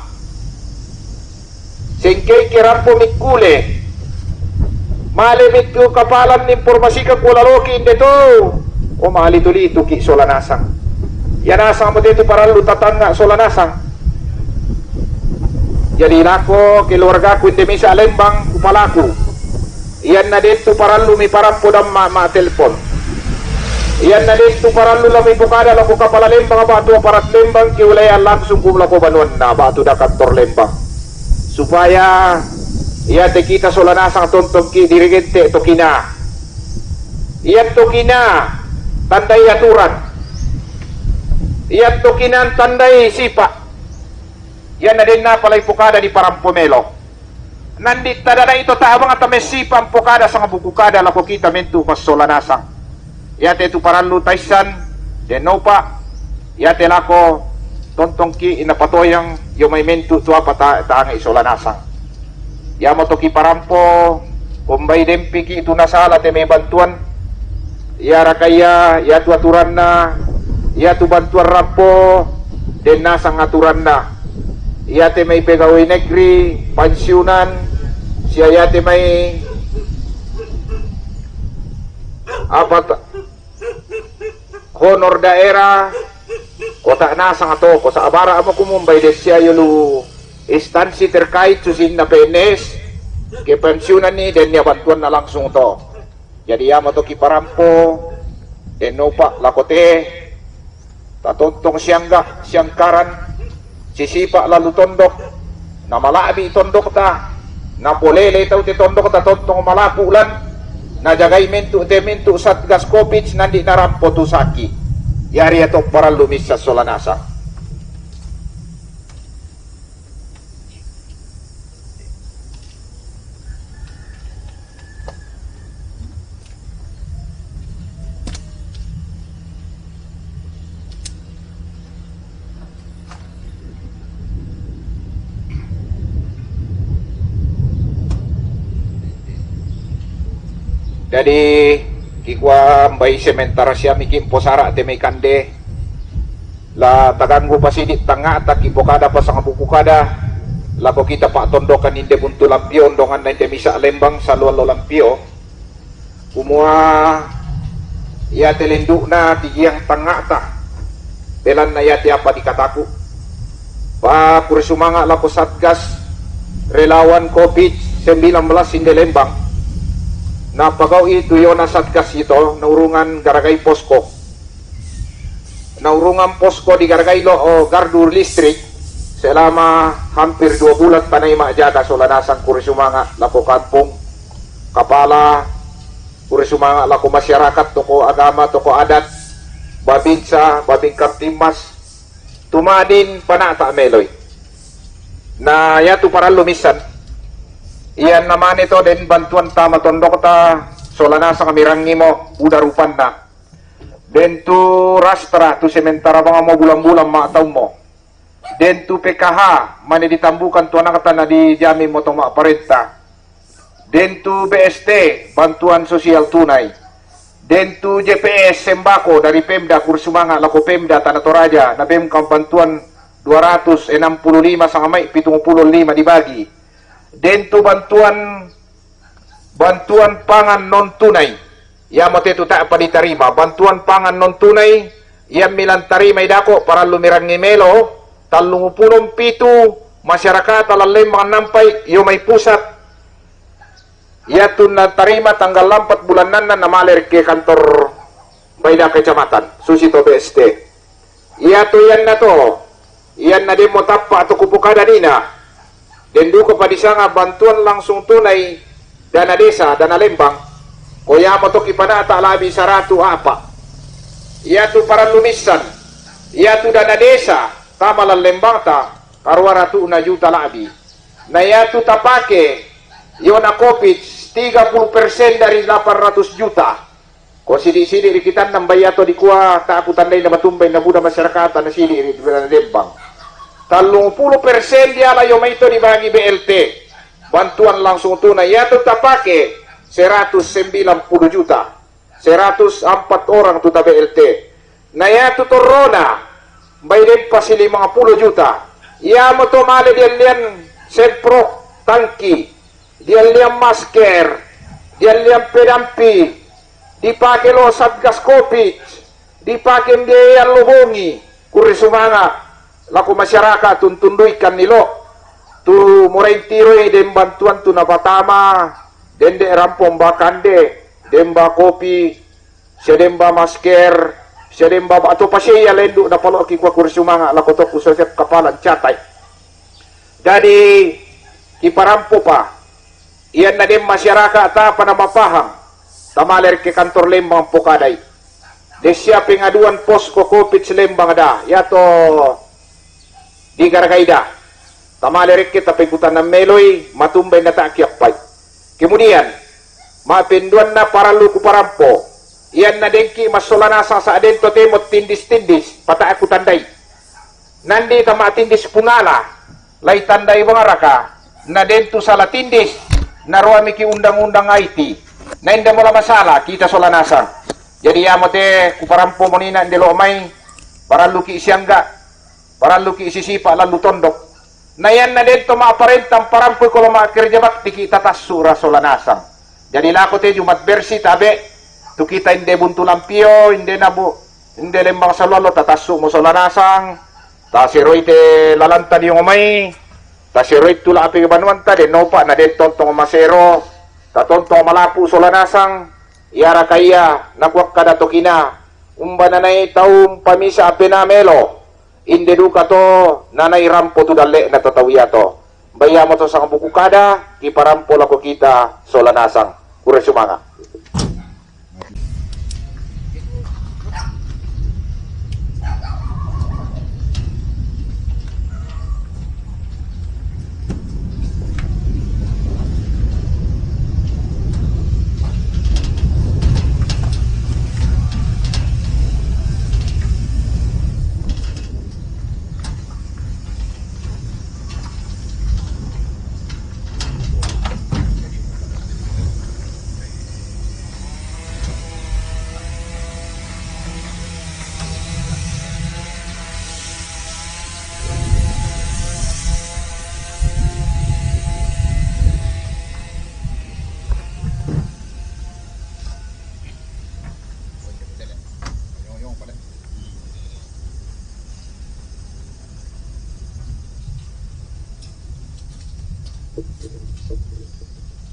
Sengkei ke rampo mikkule. Male mit tu kapalan informasikan kuwe' laloki' inde to. O ma'litu-litu ki' sola nasang. Iya nasang mo te tu parallu tatangnga' sola nasang. Jadi lako keluargaku inde misa' lembang kupalaku. Iyan na den tu parallu mi parampo damma' ma' telpon. Iyan na den tu parallu la mi pokada lako kapala lembang ba'tu aparat lembang ke wilayah langsung ku lako banuwanna ba'tu da kantor lembang. Supaya Iate kita sola nasang tontong ki dirigente tokina. Iyan tokina tandai aturan. Iyan tokina tandai sipa. Iyan na den na pala ipokada di parampo melo. Nandi tadada ito tabang ata mesipa mpokada sanga buku kada lako kita mentu masola nasang. Iate tu parallu taisan, den nopa, iate lako tontong ki ina patoyang yo mai mentu tu apa ta, tange isola nasang. Yamo toki parampo, umbai dempi ki tu nasala te mai bantuan, iya rakaya, iya tu aturanna, iya tu bantuan rampo, den nasang aturanna. Iate mai pegawai negeri, pensiunan, sia iate mai apa ta, honor daerah, kota nasang to, kota abara amo kumumbai de sia yolu instansi terkait susinna P N S, ke pensiunan ni den nia bantuan na langsung to. Jadi yamo toki parampo, den nopa lako te, tatontong siangga, siangkaran, sisipa lalu tondok, na malabi tondok ta, na polele tau te tondok ta tontong malapu lan, na jagai mentu te mentu satgas covid nandi na rampo tu saki. Yari ato parallu misa sola nasang. Jadi kikua mbai sementara siami kimpo sara te mai kande. La taganggu pasidi tangata kipokada pasang buku kada. Lako kita pa tondokan inde buntu lampio, ondongan na inde misa lembang saluan lo lampio. Kumua iate lendukna tigiang tangata. Belanna iate apa dikataku. Pa kuri sumanga lako satgas relawan covid sembilan belas inde lembang. Na pagau itu yona satgas ito naurungan garagai posko. Naurungan posko di garagai lo o gardu listrik selama hampir dua bulan tanai majada sola nasang kuri sumanga lako kampung, kapala kuri sumanga lako masyarakat, toko agama, toko adat, babinsa, babingkam timas, tumadin panata meloi. Na yatu parallu misan. Iyan namane to den bantuan tama tondok ta sola nasang mirangimo uda rupanna. Den tu rastra tu sementara bang mo bulan-bulan ma tau mo. Den tu P K H mane ditambukan tu anakta na dijamin mo to ma parenta. Den tu B S T bantuan sosial tunai. Den tu J P S sembako dari Pemda kuri sumanga lako Pemda Tanah Toraja na bemkam bantuan dua ratus enam puluh lima sanga mai pitung puluh lima dibagi. Den tu bantuan bantuan pangan non tunai. Yamo te tu tak paditarima bantuan pangan non tunai. Iyan milan tarima idako parallu mirangi melo tallung pulong pitu masyarakat lalembang nampai yo mai pusat. Iatu na tarima tanggal lampat bulan nanna na maler ke kantor baida kecamatan susi to B S T. Iatu iyanna to, iyanna demmo tappa to kupukadanina. Den duka padisanga bantuan langsung tunai dana desa, dana lembang. Ko yamo to kipanata labi saratu apa. Iatu parallu missan. Iatu dana desa tama lallembangta karua ratu na juta labi. Na iatu tapake yona kopit tiga puluh persen dari delapan ratus juta. Ko sidi-sidi ri kitanna mbai ato dikua taku tandai na matumbai na buda masyarakat na sidi ri dembang. Tallung puluh persen diala yo maito dibagi B L T. Bantuan langsung tunai iatu tapake seratus sembilan puluh juta. Seratus empat orang tu ta B L T. Na iatu torrona mbai dempa si lima puluh juta. Iamo to male diallian semprot tangki, diallian masker, diallian pedampi, dipake lo satgas covid, dipake mbiayaan lo bongi, kurri sumanga lako masyarakat tuntunduikan ni lo. Tu morai tiroi den bantuan tu napatama, den de rampong bakande, den ba kopi, sedemba masker, sedemba ba atau pasia lendu na palo ki kua kursi manga lako toku sosep kapalan catai. Jadi kiparampo pa. Iyan na den masyaraka' ta pa na mapaham, tamale ri ke kantor Lembang pokadai. De sia pengaduan posko Covid Lembang da, yato di garagai da. Tamale ri ke tapekutan na meloi, matumbai na ta' kiappai. Kemudian, mapenduan na parallu ku parampo. Iyan na dengki massola nasang sa' den to temo tindis-tindis, pata' ku tandai. Nandi tama tindis punala, lai tandai bangaraka, na den tu sala tindis, na roa miki undang-undang I T, na inda mola masala, kita sola nasang. Jadi yamo te ku parampo monina inde lo mai, parallu ki siangga, parallu ki sisipa lalu tondok. Na iyan na den to ma parentang parampo ko lo ma kerja bakti ki tatassu ra sola nasang. Jadi lako te Jumat bersih tabe, tu kita inde buntu lampio, inde nabu, inde Lembang Salualo tatassu mo sola nasang, taseroi te lalanta di omai, taseroi tu la api banuanta de nopa na den tontong masero, tatontong malapu sola nasang, iara kaia nakuak kada tokina, umba nanai tau pamisa ape na melo, inde duka to nanai rampo tu dalle na tatau iato. Bayamo to sang buku kada, kiparampo lako kita sola nasang. Kure sumanga.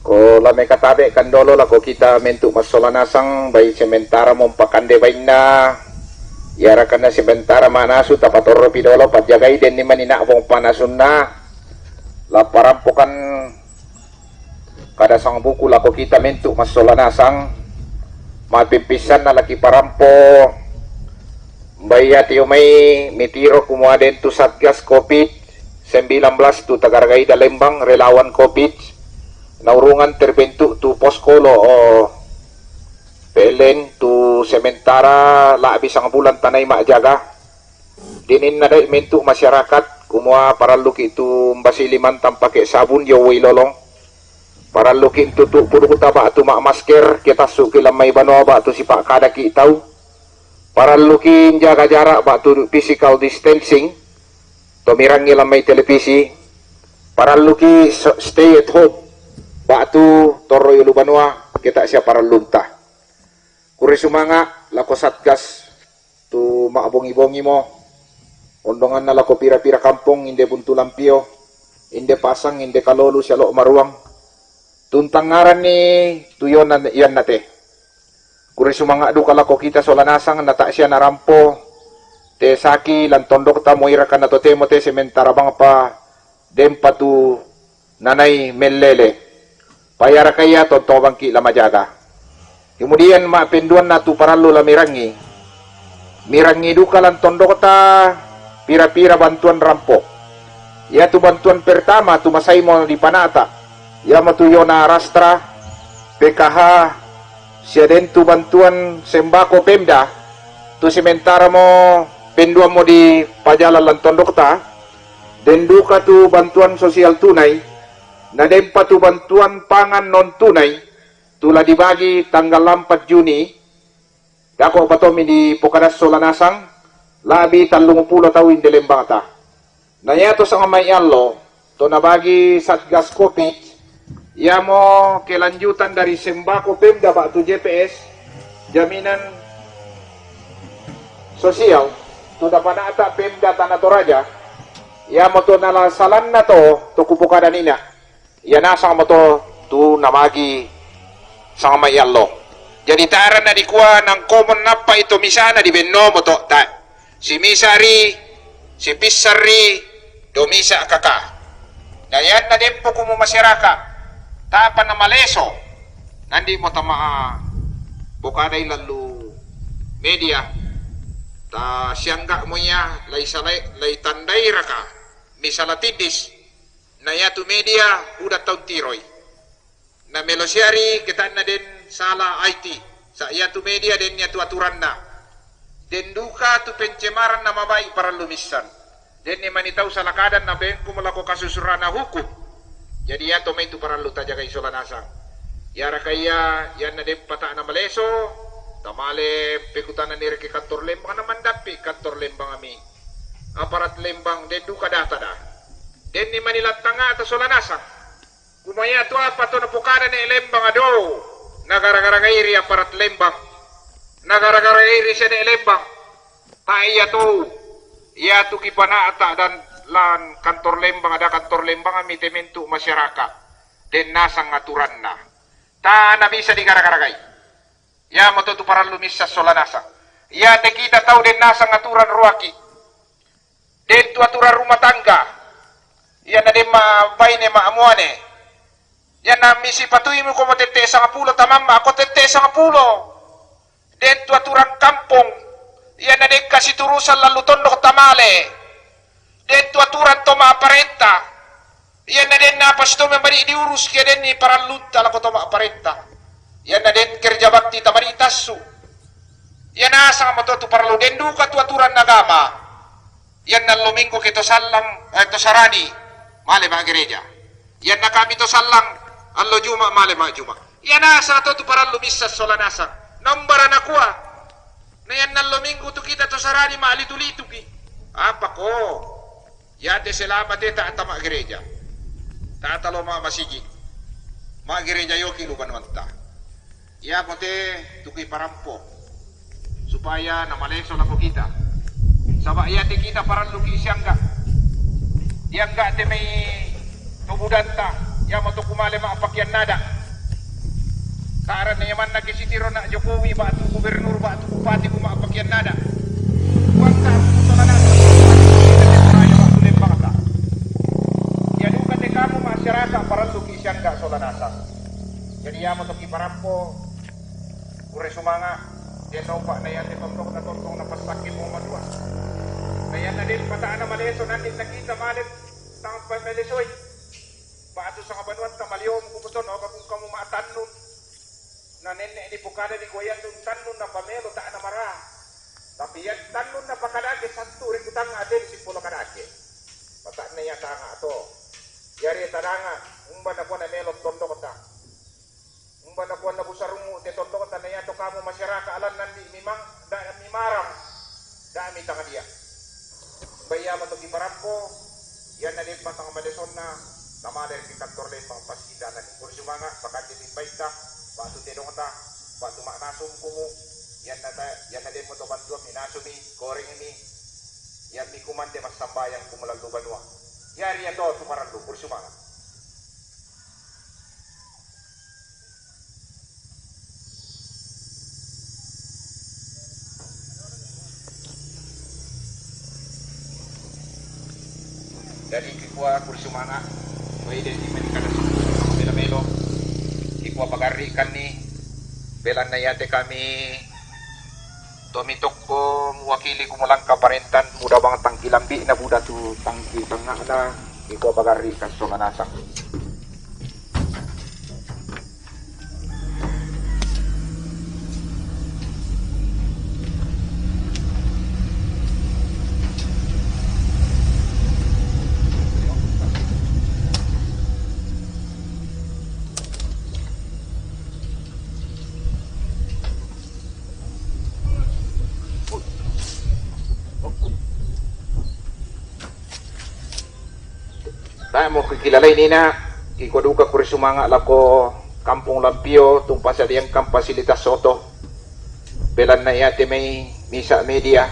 Ko la mekatabe' kandolo lako kita mentu' massola nasang, bai sementara mompakande bainna, iarakanna sementara manasu tapatorropi dolo, pajagai denni manina'bong panasunna, la parampokan kada sang buku lako kita mentu' massola nasang, mapippisanna laki parampo, bai atio mai mitiro kumua den tu Satgas Covid sembilan belas tu tagaragai da Lembang, relawan Covid, naurungan terbentuk tu posko lo, o, P L N tu sementara la'bi sang bulan tanai ma'jaga. Dininna dai mentu' masyarakat, kumua paralluki tu mbasili mantang pake sabun, yo woi lolong. Paralluki tutu' pudukta ba'tu ma'masker, ke tassu'ki lammai banua ba'tu sipa'kadaki tau. Paralluki njaga jarak ba'tu physical distancing, to mirangi lammai televisi. Paralluki so-, stay at home, ba'tu torroi ulu banua, ke ta' sia parallunta. Kure sumanga' lako Satgas, tu ma'bongi-bongimo, ondonganna lako pira-pira kampong, inde Buntu Lampio, inde Pasang, inde Kalolu, sia lo' Maruang. Tuntang ngaranni tu iona-, ianna te. Kure sumanga' duka lako kita sola nasang, na ta' sia narampo te saki lan tondokta, moirakanna totemo te sementara bangpa denpa tu nanai mellele. Paiaraka ia tontong bangki la majaga. Kemudian ma'penduanna tu parallu la mirangi. Mirangi duka lan tondokta pira-pira bantuan rampo. Iatu bantuan pertama tu masaimo dipana'ta, iamo tu iona Rastra, P K H, sia den tu bantuan sembako Pemda, tu sementara mo penduan mo dipajalan lan tondokta, den duka tu bantuan sosial tunai, na denpa tu bantuan pangan non tunai, tu la dibagi tanggal empat Juni, dako' batomi dipokada sola nasang, la'bi tallungpulo tau inde lembangta. Na iato sanga mai allo, to nabagi Satgas Covid, iamo kelanjutan dari sembako Pemda ba'tu J P S, jaminan sosial, tu dapana'ta Pemda Tana Toraja, iamo to nala salanna to, to kupokadanina. Ia nasang mo to tu namagi sanga mai allo. Jadi taranna dikua nangkomon nappa ito misana dibenno mo to ta. Simisa ri, sipissar ri, do misa kaka. Na ianna dempo kumu masyarakat. Ta'pa na maleso, nandi' mo tama pokadai lallu media, ta siyangga' mo iya, lai salai, lai tandai raka misala tiddis, na iyatu media buda tau tiroi. Na melo siyari kata'na den sala I T, sa' iyatu media den iyatu aturanna. Den duka tu pencemaran na maba'i parallu missan. Denni mani tau sala kadan na bengku malako kasusurana hukum. Jadi iyato mai tu parallu tajagai sola nasang. Iyaraka iya, iyanna den pata'na maleso, tamale pekutana nireke kantor lembang na mandappi kantor lembang ami. Aparat lembang den duka data da. Denni mani lattangata sola nasang. Kumaya tu apa to napokadane lembang ado. Nagara-gara gairi aparat lembang. Nagara-gara gairi sene lembang. Ta iya to. Iya tu kipanata dan lan kantor lembang ada kantor lembang ami tementu masyarakat. Den nasang aturanna. Ta na bisa digara-garagai. Iya mo to tu parallu missa sola nasang. Iya te kita tau den nasang aturan ruaki. Den tu aturan rumah tangga. Iyanna den ma baine ma muane. Iyanna misi patuimu ko mo tette sangapulo tamamma ko tette sangapulo. Den tu aturan kampung. Iyanna den kasiturusan lallu tondok tamale. Den tu aturan to ma parenta. Iyanna den napa sito memberi diurus ke denni parallunta lako to ma parenta. Iyanna den kerja bakti tamari tassu. Iyanna asang mo to tu parallu den duka tu aturan agama. Iyanna allo minggu ke to sallang, eh, to sarani, male ma gereja. Iyanna kami to sallang, allo juma male ma juma. Iyanna asang to tu parallu missa sola nasang. Nambara nakua. Na iyanna allo minggu tu kita to sarani ma litu-lituki. Apa ko? Iyate selama te ta'ta ma gereja. Ta'ta lo ma masigi. Ma gereja yoki lu banuanta. Iyamo te tu kiparampo supaya na maleso lako kita. Saba' iyate kita paralluki siangga'. Diangga' te mai to budanta, iyamo to kumale ma pakian nada. Sa'ran na iyamanna ke sitiro na Jokowi ba'tu gubernur ba'tu bupati ku ma pakian nada. Kuanta sola nasang. Iya duka te kamu masyarakat paralluki siangga' sola nasang. Jadi iyamo to kiparampo, pure sumanga', den nopa na iyate tondok na tondok na passakke mo madua. Na iyanna den pata'na maleso nanni na kita male tang pamalesoi. Ba'tu sanga banuatta malio muku muton oka kung kamu ma'tannun. Na nenne' dipokada di kuayan tun tannun na pamelo ta'na mara. Tapi iyan tannun na pakadake sattu ri kutang ate di sipolo kadake. Pata'na iya tanga to. Iyari tadanga, umba na kuana melo tondok ta. Umba na kuanna busarummu te tondok ta na iyato kamu masyarakat alannan di mimang, da mimarang, da mitangadiya. Umba iyamo to kiparampo, iyanna den patang madesonna, tamale ri kantor lembang pasikita na ni. Pure sumanga', pakande timbaitta, ba'tu tedongta, ba'tu ma'nasung kumu, iyanna ta, iyanna den mo to bantuan minasumi, gorengmi, iyan mi kumande massambayang ku malallu banua. Iyari iyato tu parallu, pure sumanga'. Jadi kikua pure sumanga', wai den di mani kada sumanga' melo-melo. Kikua pagarri'kanni, belanna iyate kami to mitokko muwakili ku mulangka parentan, buda bang tangki lambi'na, buda tu tangki tengnga'na, kikua pagarri'kan sola nasang. Tae' mo kikilalai nina, kikua duka pure sumanga' lako Kampung Lampio, tu mpasadiangkan fasilitas oto. Belanna iyate mai misa' media,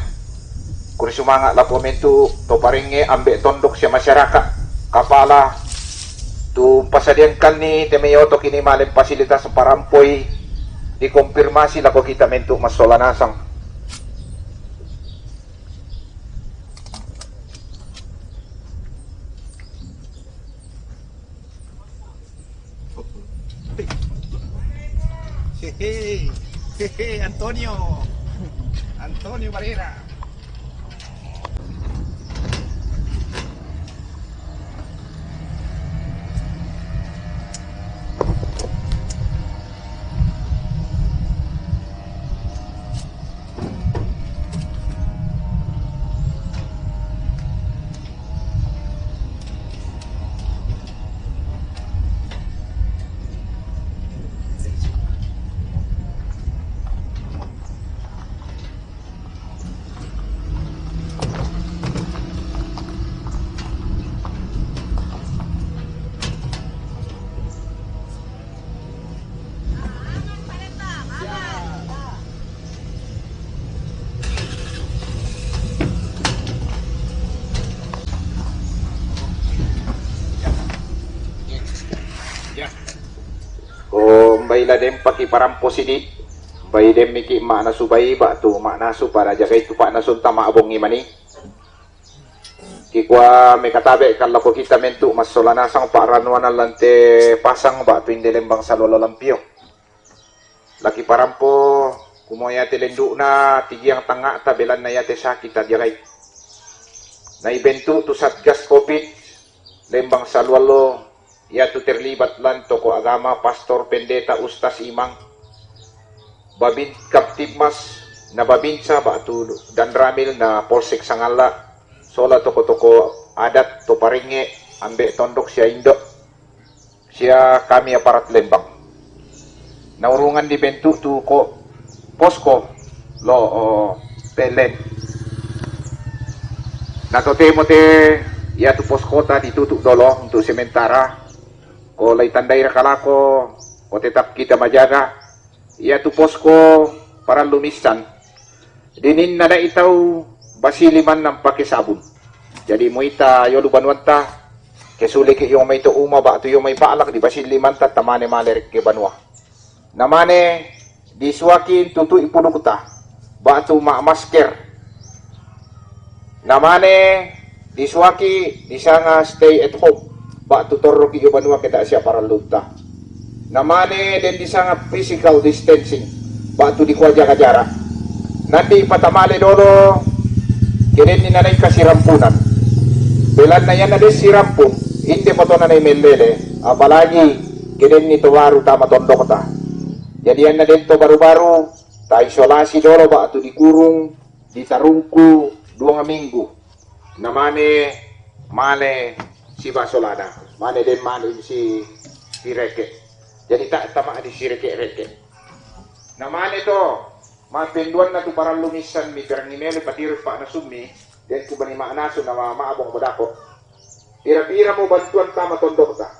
pure sumanga' lako mentu to parengnge ambe' tondok sia masyarakat, kapala, tu mpasadiangkanni te mai oto kini male fasilitas parampoi, dikonfirmasi lako kita mentu massola nasang. Hei, hei, Antonio. Antonio Barrera. Ko mbaila den pakiparampo sidi, mbai den miki ma'nasu bai ba'tu ma'nasu pada jagai tu pa'nasunta ma'bongi mani. Kikua mekatabe' kallako kita mentu' massola nasang pa'rannuanan lante pasang ba'tu inde lembang salualo lampio. Laki parampo, kumua iate lendu'na tigiang tangnga'ta belanna iate saki tajagai. Na ibentu' tu Satgas Covid, lembang salualo, iatu terlibat lan tokoh agama, pastor, pendeta, ustaz, imang, babin, Kamtibmas, na babinsa ba'tu Danramil na Polsek Sangalla', sola toko-toko adat to Paringnge', ambe' tondok sia indo', sia kami aparat lembang. Na urungan dibentu' tu ko posko lo, o, P L N. Na totemo te iatu poskota ditutu' dolo untuk sementara. Ko la itandairaka lako, ko tetap kita majaga, iatu posko parallu missan. Dininna da'i tau basili manna ampake sabun. Jadi muita yolu banuanta, kesuliki yo mai to uma ba'tu yo mai pa'lak di basili manta tamane male rekke banua. Namane disuaki tutu'i pudukta ba'tu ma'masker. Namane disuaki disanga stay at home ba'tu torroki yo banua keta sia parallutta. Namane den disanga physical distancing ba'tu dikua jaga jarak. Nandi patamale dolo kedenni nanai kasirampunan. Belanna ianna den sirampun, inde moto nanai mellele, apalagi kedenni to baru tama tondokta. Jadi ianna den to baru-baru, taisolasi dolo ba'tu dikurung, ditarungku duang minggu. Namane male siba solana, mane den male si, sireke. Jadi ta, tama di sireke-reke. Namane to, mapenduanna tu parallu missan mi perangi mele patiru pa'nasummi, den kubani ma'nasu na ma, ma'bong bodako. Pira-pira mo bantuan tama tondokta.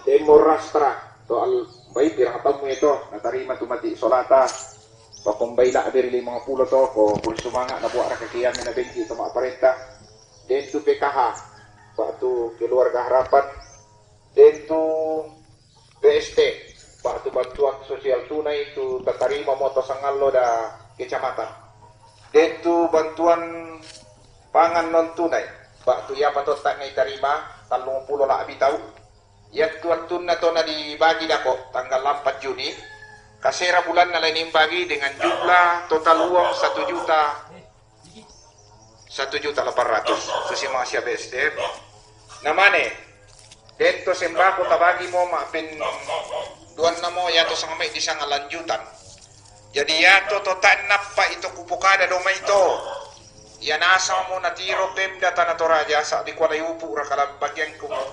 Demo rastra to al bai pirang tamu eto natarima tu mati solata. Pakombai la beri limang pulo to ko pun sumanga na buat raka kiam na bengki to ma parenta. Den tu P K H, ba'tu keluarga harapan. Den tu B S T, ba'tu bantuan sosial tunai tu tatarima mo to sangallo da kecamatan. Den tu bantuan pangan non tunai, ba'tu iapa totta na itarima tallung pulo la'bi tau. Iattu attunna to na dibagi dako tanggal empat Juni, kasera bulanna la nimbagi dengan jumlah total uang satu juta, satu juta delapan ratus. Susi mangsia B S D M. Namane, den to sembako tabagi mo ma'pen duanna mo iato sanga mai disanga lanjutan. Jadi iato to ta'nappa ito kupokada do mai to. Ia nasang mo natiro Pemda Tana Toraja sa' dikualai upu' raka lan bagiangku mo.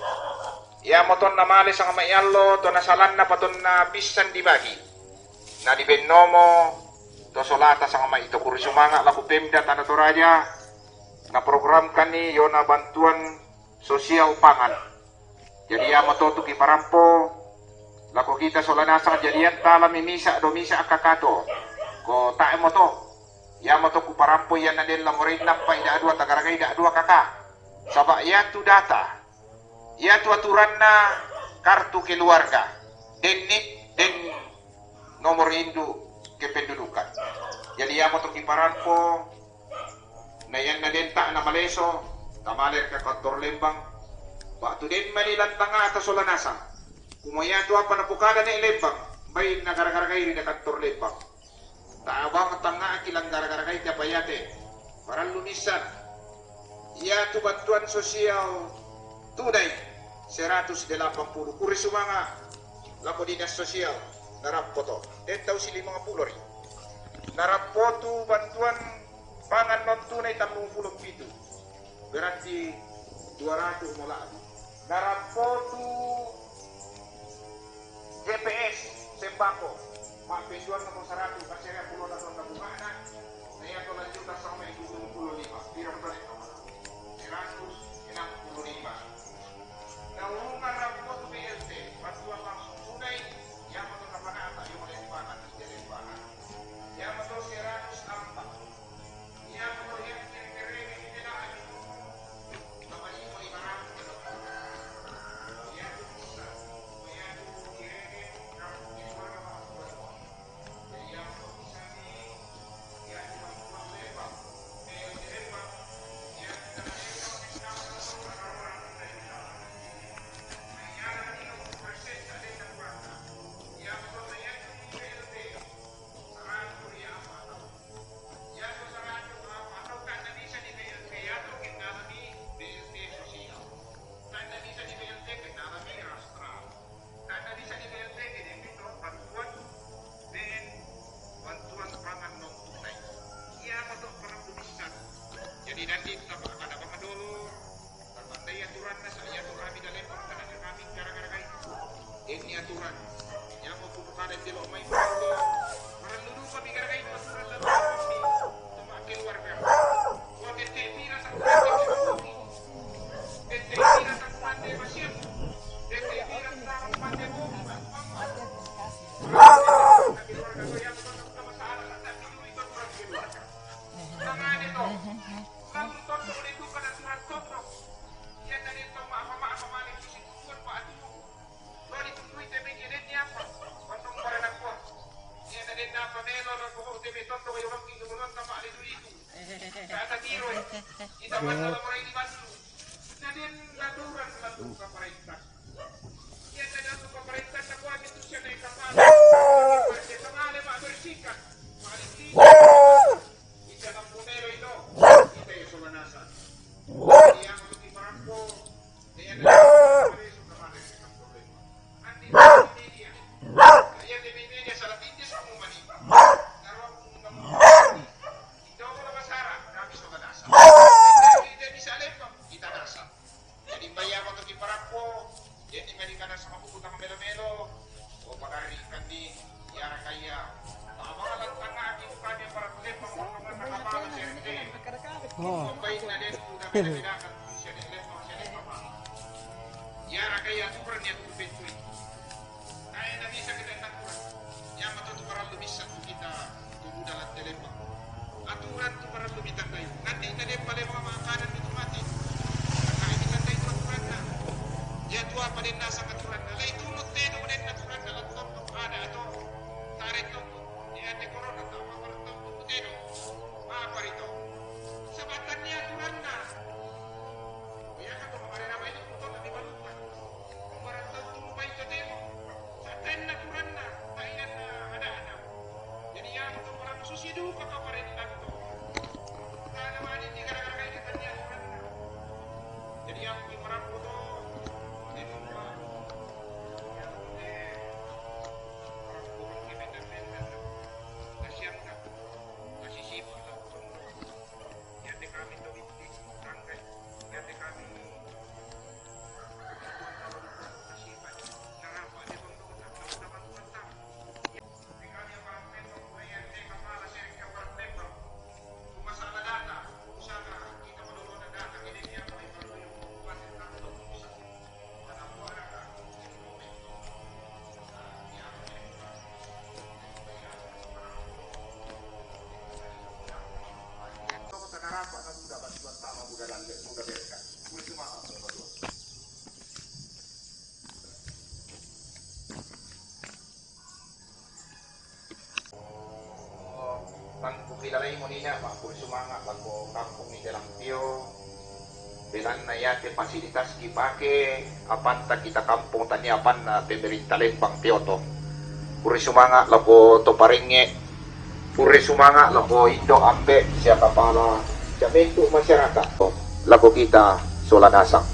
Iamoto na male sanga mai allo to nasalanna patonna pissan dibagi. Na dibennomo to solata sanga mai to kuri sumanga' lako Pemda Tana Toraja na programkanni yona bantuan sosial pangan. Jadi iamo to tu kiparampo lako kita sola nasang, jadi ian tala mimisa do misa kakato. Ko tae mo to. Iamo to kuparampo ian na den la morai nappa ida dua tagaragai ida dua kaka. Saba iatu data, iatu aturanna kartu keluarga, den nik, den nomor induk kependudukan. Jadi iamo to kiparampo na ian na den ta na maleso, tamale ka kantor Lembang. Waktu den mani lantanga ta sola nasang. Kumo iatu apa napokada ne Lembang. Bainna gara-gara gai ri kantor Lembang. Tabang tangngaki lan gara-gara gai, apa iate. Parallu missan. Iatu bantuan sosial tunai seratus delapan puluh. Kuri sumanga lako dinas sosial, narampo to. Den tau si lima puluh ri. Narampo tu bantuan pangan non tunai tallung puluh pitu. Berarti dua ratus mola. Narampo tu J P S sembako, ma'pesuanna to seratus, kasere pulona to tabungana, na ia to lanjuta sampai tujuh puluh lima, pira mola? Seratus enam puluh lima. Naurungan rampo tu B L T, bantuan langsung tunai, ia mato kapanata, ia mato kapanata, ia mato seratus empat. Jadi nanti tapa ada apa dolo. Tandai aturanna, sa ia tu kami dalam perkara kami gara-gara kai. Ini aturan. Ia mau pupukada di lo mai. Parallu duka mi gara-gara itu aturan dalam kami. Tuma keluarga. Wa tette pira tang pande bomi. Tette pira tang pande masiam. Tette pira tang pande bomi. Keluarga saya bukan masalah, tapi dulu itu aturan keluarga. Tangane to. Lalu tonton oleh itu pada aturan tonton. Ia tadi to maaf, maaf, maaf, maaf, di situ tuan Pak Atu. Lo ditundui T V J D-nya apa? Tonton pada nakwa. Ia tadi apa melo lo pokok T V tonton ayo bangki kemudian sama ada itu. Kata tiro. Kita mana lo mulai dibantu. Jadi natural selalu kaparintah. Ia tadi apa kaparintah tak kuat itu siapa yang kapal. Dia kemana mak bersihkan. Paling tidak. Ita kampung ero ito, ita yang sola nasa. Yang untuk diparampo, dia yang dari suka mana yang kampung ero. Andi media, dia di media salah tinggi sama mani. Naruh kampung mani. Ita orang masyarakat, kami sola nasa. Ita bisa lempang, kita nasa. Jadi, bayar waktu di parappo, jadi, mari kana sama buku tama melo-melo. Oh, pagari ikan di, ya, rakaya. Tama lang kana, di bukan yang para lempang, bukan yang nakapala, serte. Oh. Baik na din, udah beda-beda kan, siya din lempang, siya din papa. Ya, rakaya, tuh pernah niat kupetui. Nae na bisa kita aturan. Yang betul tu parallu bisa tu kita tu budaya dalam lembang. Aturan tu parallu kita tandai. Nanti kita dia paling mama makanan itu mati. Karena kita tandai tu aturan na. Ya tu apa dia nasa aturan na. Lai tu lu teno dia aturan na lantam tu ada atau tarik tu. Dia ada corona tu apa tu teno. Apa itu? Sebatan dia aturan na. Ya kan tu kemarin apa itu betul lebih balukan. Barang tau tu mubai totemo. Sa'genna aturanna, tae idanna ada-ada. Jadi, iyanatu parellu susi duka kaparentang to. Tana mani di gara-gara itu tania aturanna. Jadi, iyanatu parellu to, anu, parellu to, kasihan ka. Kasih sibuk to. Iate kami to, tangkai. Iate kami. Tang kukilalai mo nina, Pak, pun sumanga, lako kampung ni dalam tio, belanna iate fasilitas kipake, apanta kita kampung tania apanna pemerintah Lembang tio to. Puri sumanga' lako to parengnge', puri sumanga' lako indo' ambe' sia kapala sia mintu' masyarakat lako kita sola nasang.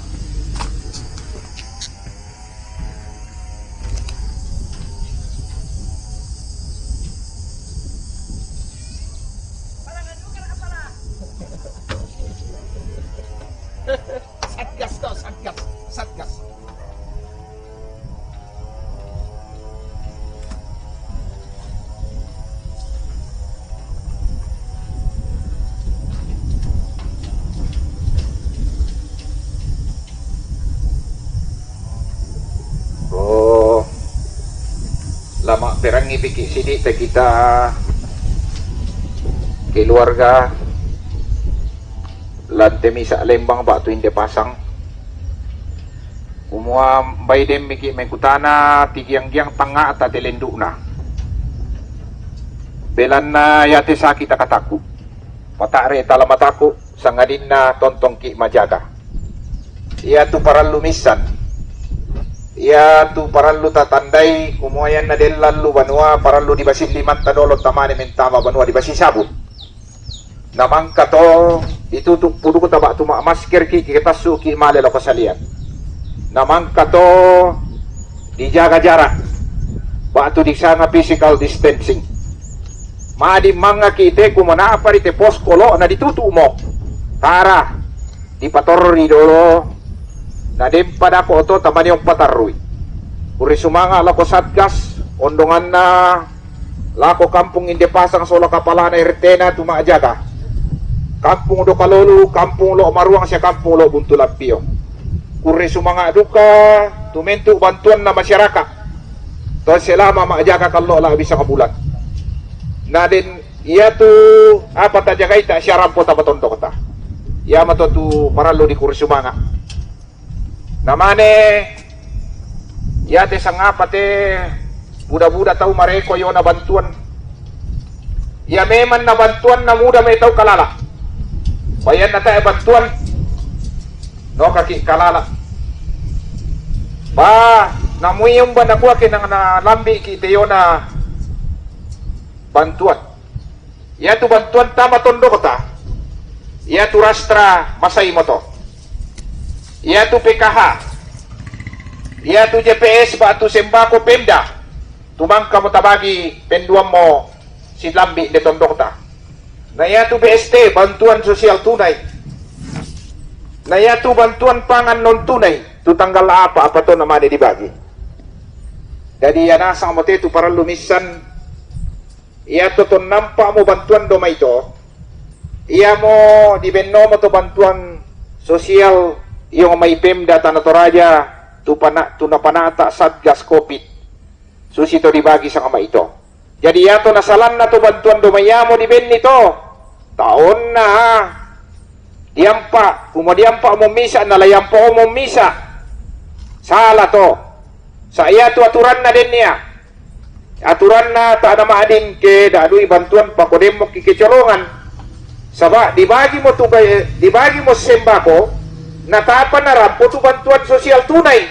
Satgas to, satgas, satgas. Oh, lama' perangi piki' sidi' te kita keluarga lan te misa' lembang ba'tu inde pasang. Kumua bai den miki' mekutana tigiang-giang tangnga'ta te lendu'na. Belanna iate saki' takataku', pata're' tala mataku', sangadinna tontongki' majaga. Iatu parallu missan, iatu parallu tatandai, kumua ianna den lallu banua, parallu dibasi limanta dolo tamane mentama banua dibasi sabun. Na mangka to ditutu' pudukta ba'tu ma'maskerki', kitassu'ki' male lako salian. Na mangka to dijaga jarak ba'tu disanga physical distancing. Ma'din mangngaki' te kumua na'pa ri te posko lo' na ditutu'mo. Tara, dipatorri dolo, na den pada ko to tamani umpatarrui. Puri sumanga' lako Satgas, ondonganna lako kampung inde pasang sola kapalana R T-na tu ma'jaga. Kampung Dokalolu, kampung Lo' Maruang sia kampung Lo' Buntu Lampio. Kurre sumanga' duka tu mentu' bantuanna masyarakat to selama ma'jaga kallo' la'bi sangabulan. Na den iatu apa tajagaita sia rampo tamatondokta. Iamato tu parallu dikurre sumanga'. Namane iate sangapa te buda-buda tau mareko iona bantuan. Ia memang na bantuan na muda mai tau kalala. Bayanna tae bantuan, nokaki' kalala. Ba, namui umba nakua ke nang nalambi'ki' te iona bantuan. Iatu bantuan tama tondokta, iatu rastra masaimo to, iatu P K H, iatu J P S ba'tu sembako Pemda, tu mangkamo tabagi penduammo silambi' de tondokta. Na iatu B S T, bantuan sosial tunai. Na iatu bantuan pangan non tunai, tu tanggal apa-apa to namane dibagi. Jadi ia nasangmo te tu parallu missan, iatu to nampa'mo bantuan do mai to, iamo dibennomo to bantuan sosial iong mai Pemda Tana Toraja tu pana-, tu napanata Satgas Covid, susi to dibagi sanga mai to. Jadi iato nasalanna to bantuan do mai iamo dibenni to, taonna diampa, kumua diampa'mo misa', na la iampa'omo misa'. Sala to. Sa iatu aturanna den ia. Aturanna ta' nama'din ke da'dui bantuan pako demmoki kecolongan. Saba' dibagimo tu ba-, dibagimo sembako, natapa narampo tu bantuan sosial tunai.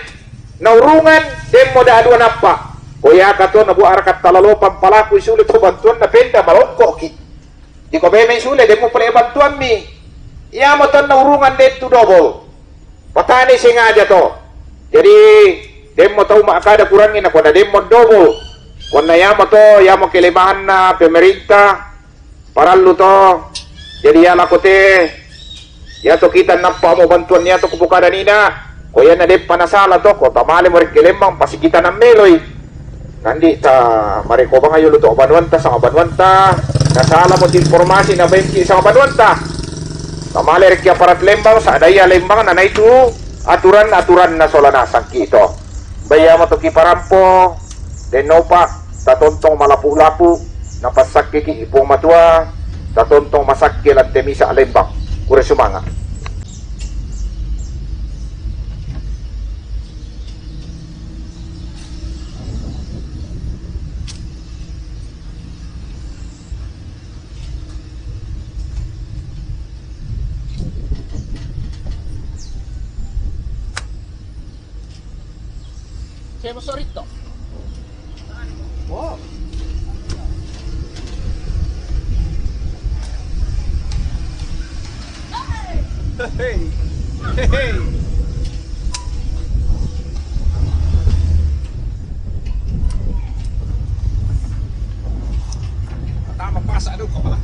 Naurungan, demmo da'dua nappa. Ko iaka to nabua'raka talalopan palakui sule to bantuanna Pemda malongkoki. Diko bemei sule, demmo pole bantuammi. Iamo to naurungan den tu dobol. Patane sengaja to. Jadi, demmo tau ma'kada kurangi nakua na demmo dobol. Kuanna iamo to, iamo kelemahanna pemerintah, parallu to. Jadi, ia lako te, iato kita nappa'mo bantuan iato kupokada nina, ko ianna deppa nasala to, ko tamalemo rekke lembang, pasi kita nammeloi. Nandi' ta mareko bang ayo luto banuanta sama banuanta, nasalamo tu informasi nabaengki sama banuanta. Namale rekke aparat lembang, sa'daya lembang, nanaitu aturan-aturanna sola nasangki to. Baiamo to kiparampo, dennopa, tatontong malapu-lapu, napassakkeki Puang Matua, tatontong masakke lan te misa' lembang. Kurre sumanga'. Kemo soritto. Oh. Hey. Hey. Tama, pasa dulu kepala.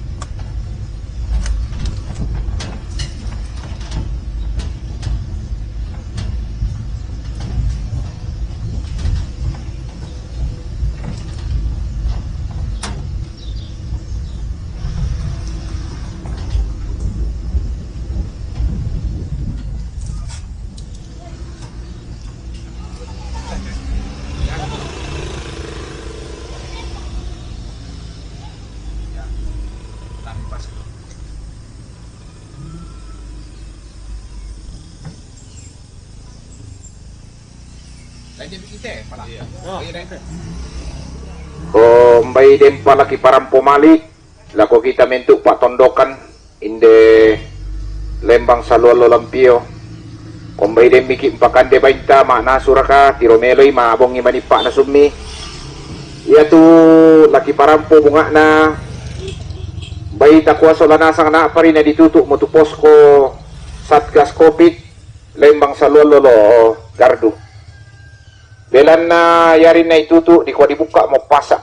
Ko mbai dempa laki parampo mali lako kita mentu patondokan inde lembang saluallo lampio. Ko mbai demmi ki mpakande bainta ma'nasu raka, tiro meloi ma bongi manippa nasummi. Iatu laki parampo bunga'na mbai takuaso lanasang na'pari na ditutu mo tu posko Satgas Covid lembang saluallo lo gardu. Belanna yarinna itutu dikua dibukka mo pasa.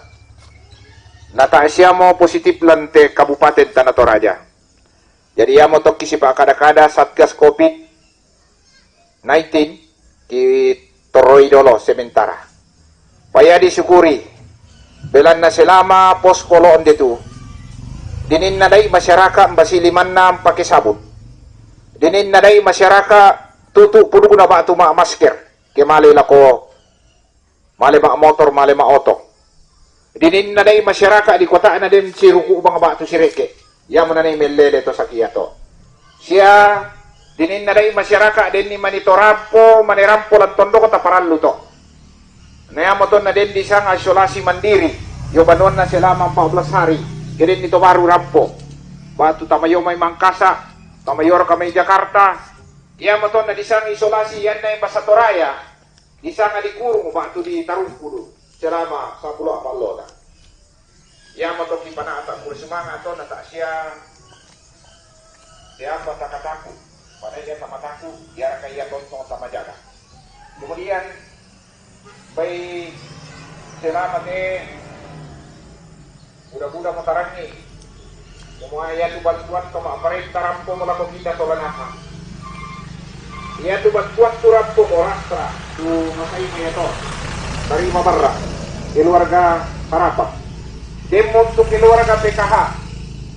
Nata siamo positif lan te Kabupaten Tana Toraja. Jadi iamo tokki sipakada-kada Satgas Covid nineteen ki toroi dolo sementara. Paya disyukuri, belanna selama posko lo onde tu, dininna dai masyarakat mbasili manna mpake sabun. Dininna dai masyarakat tutu pudukna batu ma masker ke male lako male ma motor, male ma oto. Dininna dai masyarakat di kotana den siruku bang batu sireke. Iamo nanai mellele to sakia to. Sia dininna dai masyarakat denni mani to rampo, mane rampo lan tondoko taparallu to. Na iamo tonna den disanga isolasi mandiri, yo banuanna selama empat belas hari, ke denni to baru rampo. Batu tamayo mai Mangkasa, tamayo ka mai Jakarta. Iamo tonna disanga isolasi yanna Embasa Toraya, disanga dikurung batu di Tarungkulu selama sapuluh apa lona. Iamo to kipanata kuri sumanga to nata sia. Siapa takataku? Pada ia tamataku, ia raka ia tontong tamajaga. Kemudian bai selama te buda-buda matarangi. Semua iatu bantuan to ma aparenta rampo mo lako kita to lanaka. Iatu bantuan tu rampo mo rastra tu masai mo iato. Tarima barra keluarga harapan. Demmo untuk keluarga P K H.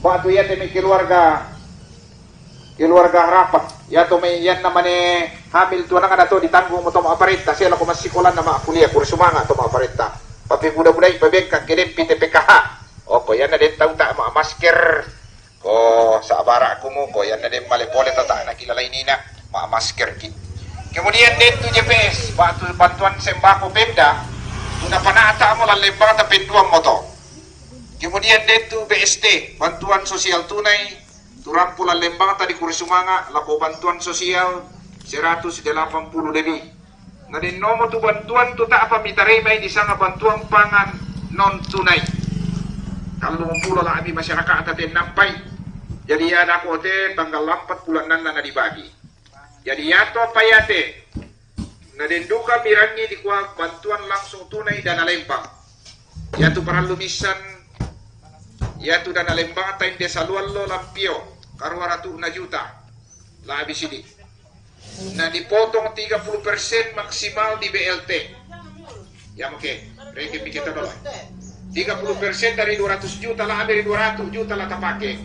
Batu iate mai keluarga keluarga harapan. Iato mai ianna mane hamil tu anakna to ditanggung mo to ma aparenta, sia lako massikolanna ma kuliah, kuri sumanga to ma aparenta. Papebuda-budai pabengkang ke dempi te P K H. Oko ianna den tau ta ma masker. Ko sabara kumu ko ianna den male pole tata na kilalai nina ma masker ki. Kemudian den tu J P S, batu bantuan sembako Pemda, tu napanata mo lallembang ta penduan mo to. Kemudian den tu B S T, bantuan sosial tunai, tu rampo lallembangta di kuri sumanga lako bantuan sosial seratus delapan puluh lebih. Na den nomo tu bantuan tu ta'pa mitaremai disanga bantuan pangan non tunai. Tallumpulo labi masyarakata tennampai. Jadi iadako te tanggal empat bulan nanna na dibagi. Jadi iato payate na den duka mirangi dikua bantuan langsung tunai dana lembang. Iatu parallu missan, iatu dana lembangta inde saluallo lampio, karua ratu na juta, labi sidi. Na dipotong tiga puluh persen maksimal di B L T. Iamo ke, reke pi kita dolo. Tiga puluh persen dari dua ratus juta, labi dari dua ratus juta la tapake.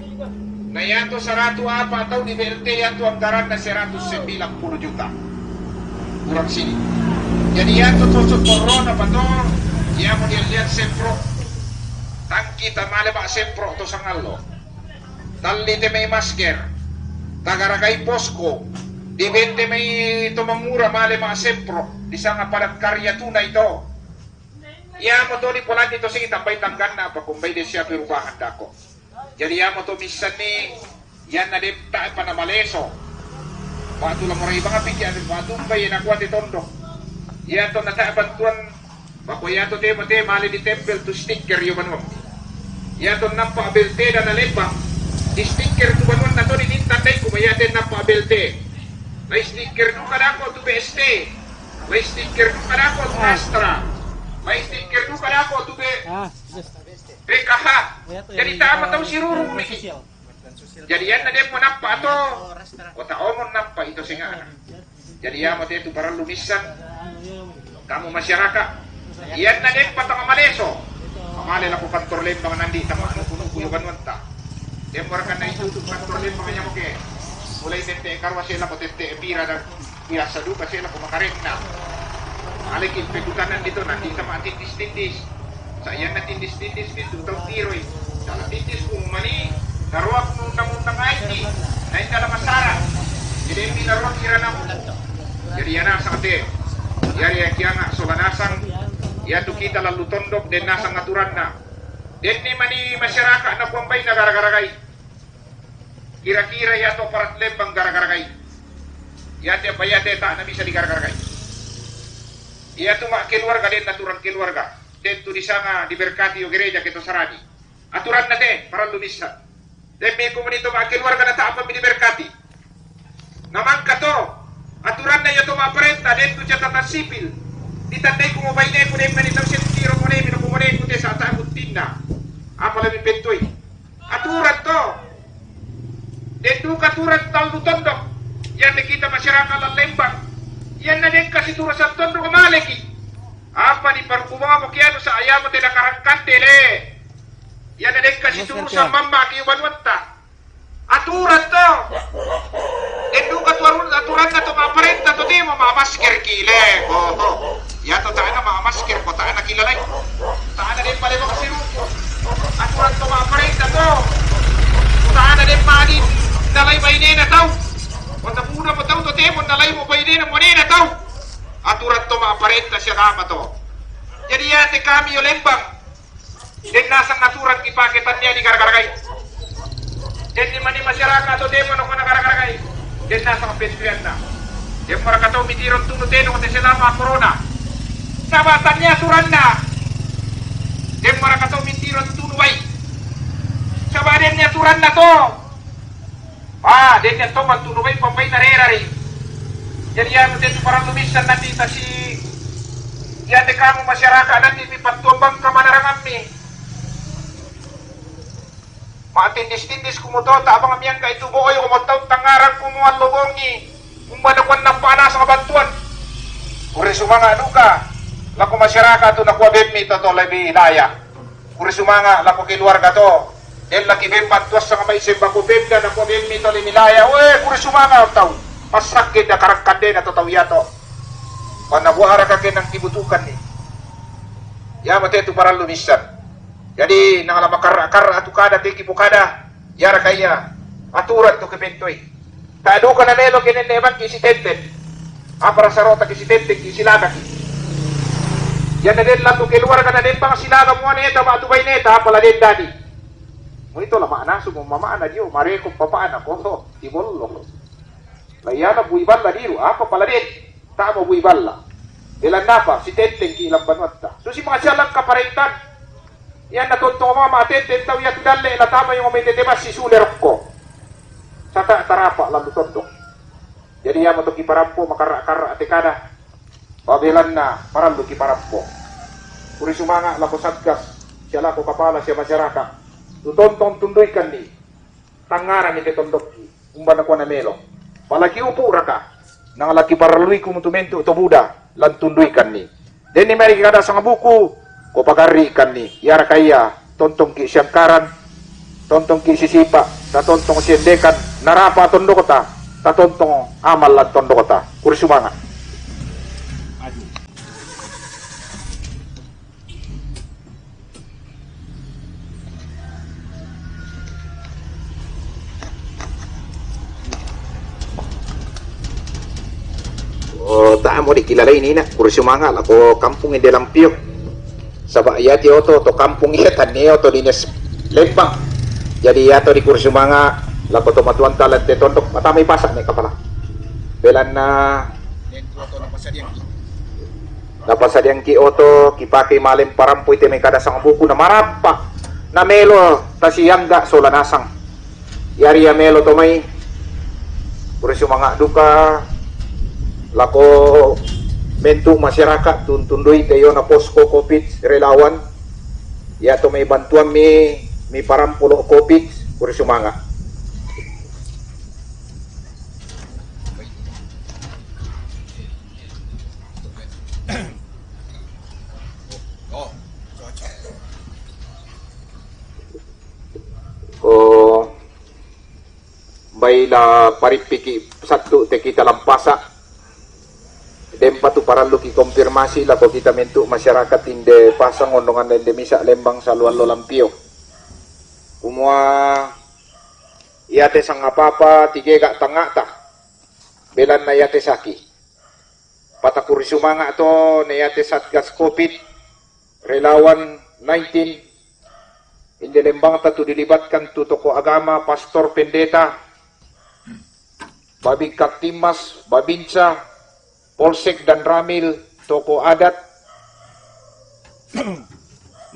Na iatu saratu apa tau di B L T iatu anggaranna seratus sembilan puluh juta. Kurang sini. Jadi iatu to corona apa to, iamo diallian sempro. Tangki tamale ma sempro to sangallo. Talli te mai masker. Tagaragai posko. Dibente mai to mangura male ma sempro. Disanga padat karya tunai to. Iamo to dipolani to sigi tambai tangganna apa ko mbai de sia perubahan dako. Jadi iamo to missanni ianna de ta'pa na maleso. Batu la morai banga piki anu batu mbai na kuate tondok. Ia to na ta'pa bantuan Bako iyato te mo te male ditempel tu sticker yo banuammi. Iyato nampa' belte dana lembang, di sticker tu banuanna to di tandai ku ba iyate nampa' belte. Lai sticker duka dako tu B S T. Lai sticker duka dako tu Astra. Lai sticker duka dako tu B-, Ah, just B K H. Jadi tama tau siruru miki. Jadi iyanna demmo nappa' to, kota omon nappa' ito senga'na. Jadi iyamote tu parallu missang kamu masyarakat. Iyanna dempa tama maleso, mamale lako kantor lembang nandi tama nuku-nuku yo banuanta. Demmo rakanna itu tu kantor lembang iyamoke. Mulai tette' karua se lako tette' pira dan biasa duka se lako makarenna. Maleki pegutanan dito nanti sama tindis-tindis. Sa' iyanna tindis-tindis mi tu tau tiroi. Sala tindis ku mani naroak nu undang-undang aiti. Na inda la masara. Jadi mi naroak kira namu. Jadi iya nasang te. Iya ria kianga sola nasang. Iya tu kita lalu tondok den nasang aturanna. Denni mani masyarakat na kuambai na gara-gara gai. Kira-kira iyato parat lembang gara-gara gai. Iyate apa iyate ta' na bisa di gara-gara gai. Iyatu ma' keluarga den aturan keluarga. Tentu disanga diberkati o gereja ke to sarani. Aturanna te parallu missang. Demmi komunito ma' keluarga na ta' apa mi diberkati. Na mangka to aturanna iyato ma' parenta den tu catatan sipil. Ditandai ku mo baine ku den mani tau sentiro mo ne mi no ku mo ne ku te sa' ta' buttinna. Apa lebih pentoi. Aturan to. Den duka aturan tallu tondok. Iyanna kita masyarakat lallembang. Iyanna den kasi turusan tondok maleki. Apa ni parukubamo kianu sa' ayamo te nakarangkande le. Iyanna den kasi turusan mamma ki banuatta. Aturan to. Den duka tu arun-, aturanna to ma' parenta to temo ma' masker ki le. Oh, oh. Iyato ta'ana ma' masker ko ta'ana kilalai. Ta'ana den pale ko kasiru. Aturan to ma' parenta to. Ta'ana den mani nalai bainena tau. Ko tabuda mo tau to temo nalai mo bainena mo nena tau. Aturan to ma' parenta si agama to. Jadi iyate kami yo lembang. Den nasang aturan kipake tannia di gara-gara gai. Den ni mani masyarakat to temo no kona gara-gara gai. Den nasang pentuyanna. Den mora katau mitiron tunu teno te selama corona. Saba' tannia aturanna. Den mora katau mitiron tunu bai. Saba' den ni aturanna to. Ah, den ni attoman tu nubai pambaina rerari. Jadi anu te tu parallu missang nanti tasi, iyate kamu masyarakat nanti mi pattuang bangka manarangammi. Matindis-tindis kumu to, ta'bang miangka itu boyo mo tau tangngarang kumu allo bongi. Umbana kuan nappa nasang bantuan. Kuri sumanga' duka lako masyarakat tu nakua bemmi to, to lebih layak. Kuri sumanga' lako keluarga to. Den laki bemban tuassang mai sembako bemda nakua bemmi to le milaya. We, kuri sumanga' tau. Passakke da karakkandena to tau iyato. Panna buaraka ke nang kibutuhkanni. Iya mate tu parallu missang. Jadi nang la makarra-karra tu kada te kipokada. Iyaraka iya aturan tu kepentoi. Ta'duka na melo ke nenne' bangki si tenten. Apa rasa rota ki si tenten ki si lagaki. Iyanna den lallu keluarga na den bang si laga muane eta ma' tu baineta apa la den dadi. Mo ito la ma'nasu mo mama'na dio mareko papa'na ko ti bollo. La iyana bui balla diru apa pala den. Ta'mo bui balla. Belanna apa si tenten ki lambanuatta. Susi masialang kaparentan. Iyanna tontong mama tenten tau iyatu dalle' la tama yo mai tete bassi sule rokko. Sata' tarapa' lallu tondok. Jadi iyamoto kiparampo makarra'-karra' te kada. Pabelanna parallu kiparampo. Kuri sumanga' lako satgas sia lako kapala sia masyarakat. Tu tontong tunduikanni. Tangngarani te tondokki. Umba nakua na melo. Palagi upu'raka. Nang laki paralluiku mutu mentu to buda. Lan tunduikanni. Denni meri kada sang buku, ko pagarri'kanni, iyaraka iya, tontongki siangkaran, tontongki sisipa', tatontong siendekan, narapa' tondokta, tatontong amal lan tondokta. Kuri sumanga'. Oh, ta'mo di kilalai nina, kuri sumanga' lako kampung inde Lampio. Saba' iyati oto, to kampung iya tanne oto dinas lembang. Jadi iyato di kuri sumanga' lako to matuanta lante tondok, matamai pasa' ne kapala. Belanna Napasadiangki oto, kipakei malem parampo ite mai kada sanga buku na marappa. Na melo tasiangga sola nasang. Yari ya melo to mai, pura sumanga duka lako mentu masyarakat tuntundui te yona posko covid relawan. Ya to mai bantuan mi, mi parampo lo covid, pura sumanga. Ko bai la parippiki sattu te kita lampasa. Dempa tu paralluki konfirmasi lako kita mentu masyarakat inde pasang ondongan inde misa lembang saluan lo lampio. Kumua yate sangapapa tigega tangata. Belanna yate saki. Patakuri sumanga to ne yate satgas covid, relawan nineteen, inde lembangta tu dilibatkan tu toko agama, pastor, pendeta, babingkang timas, babinsa, polsek dan ramil, toko adat,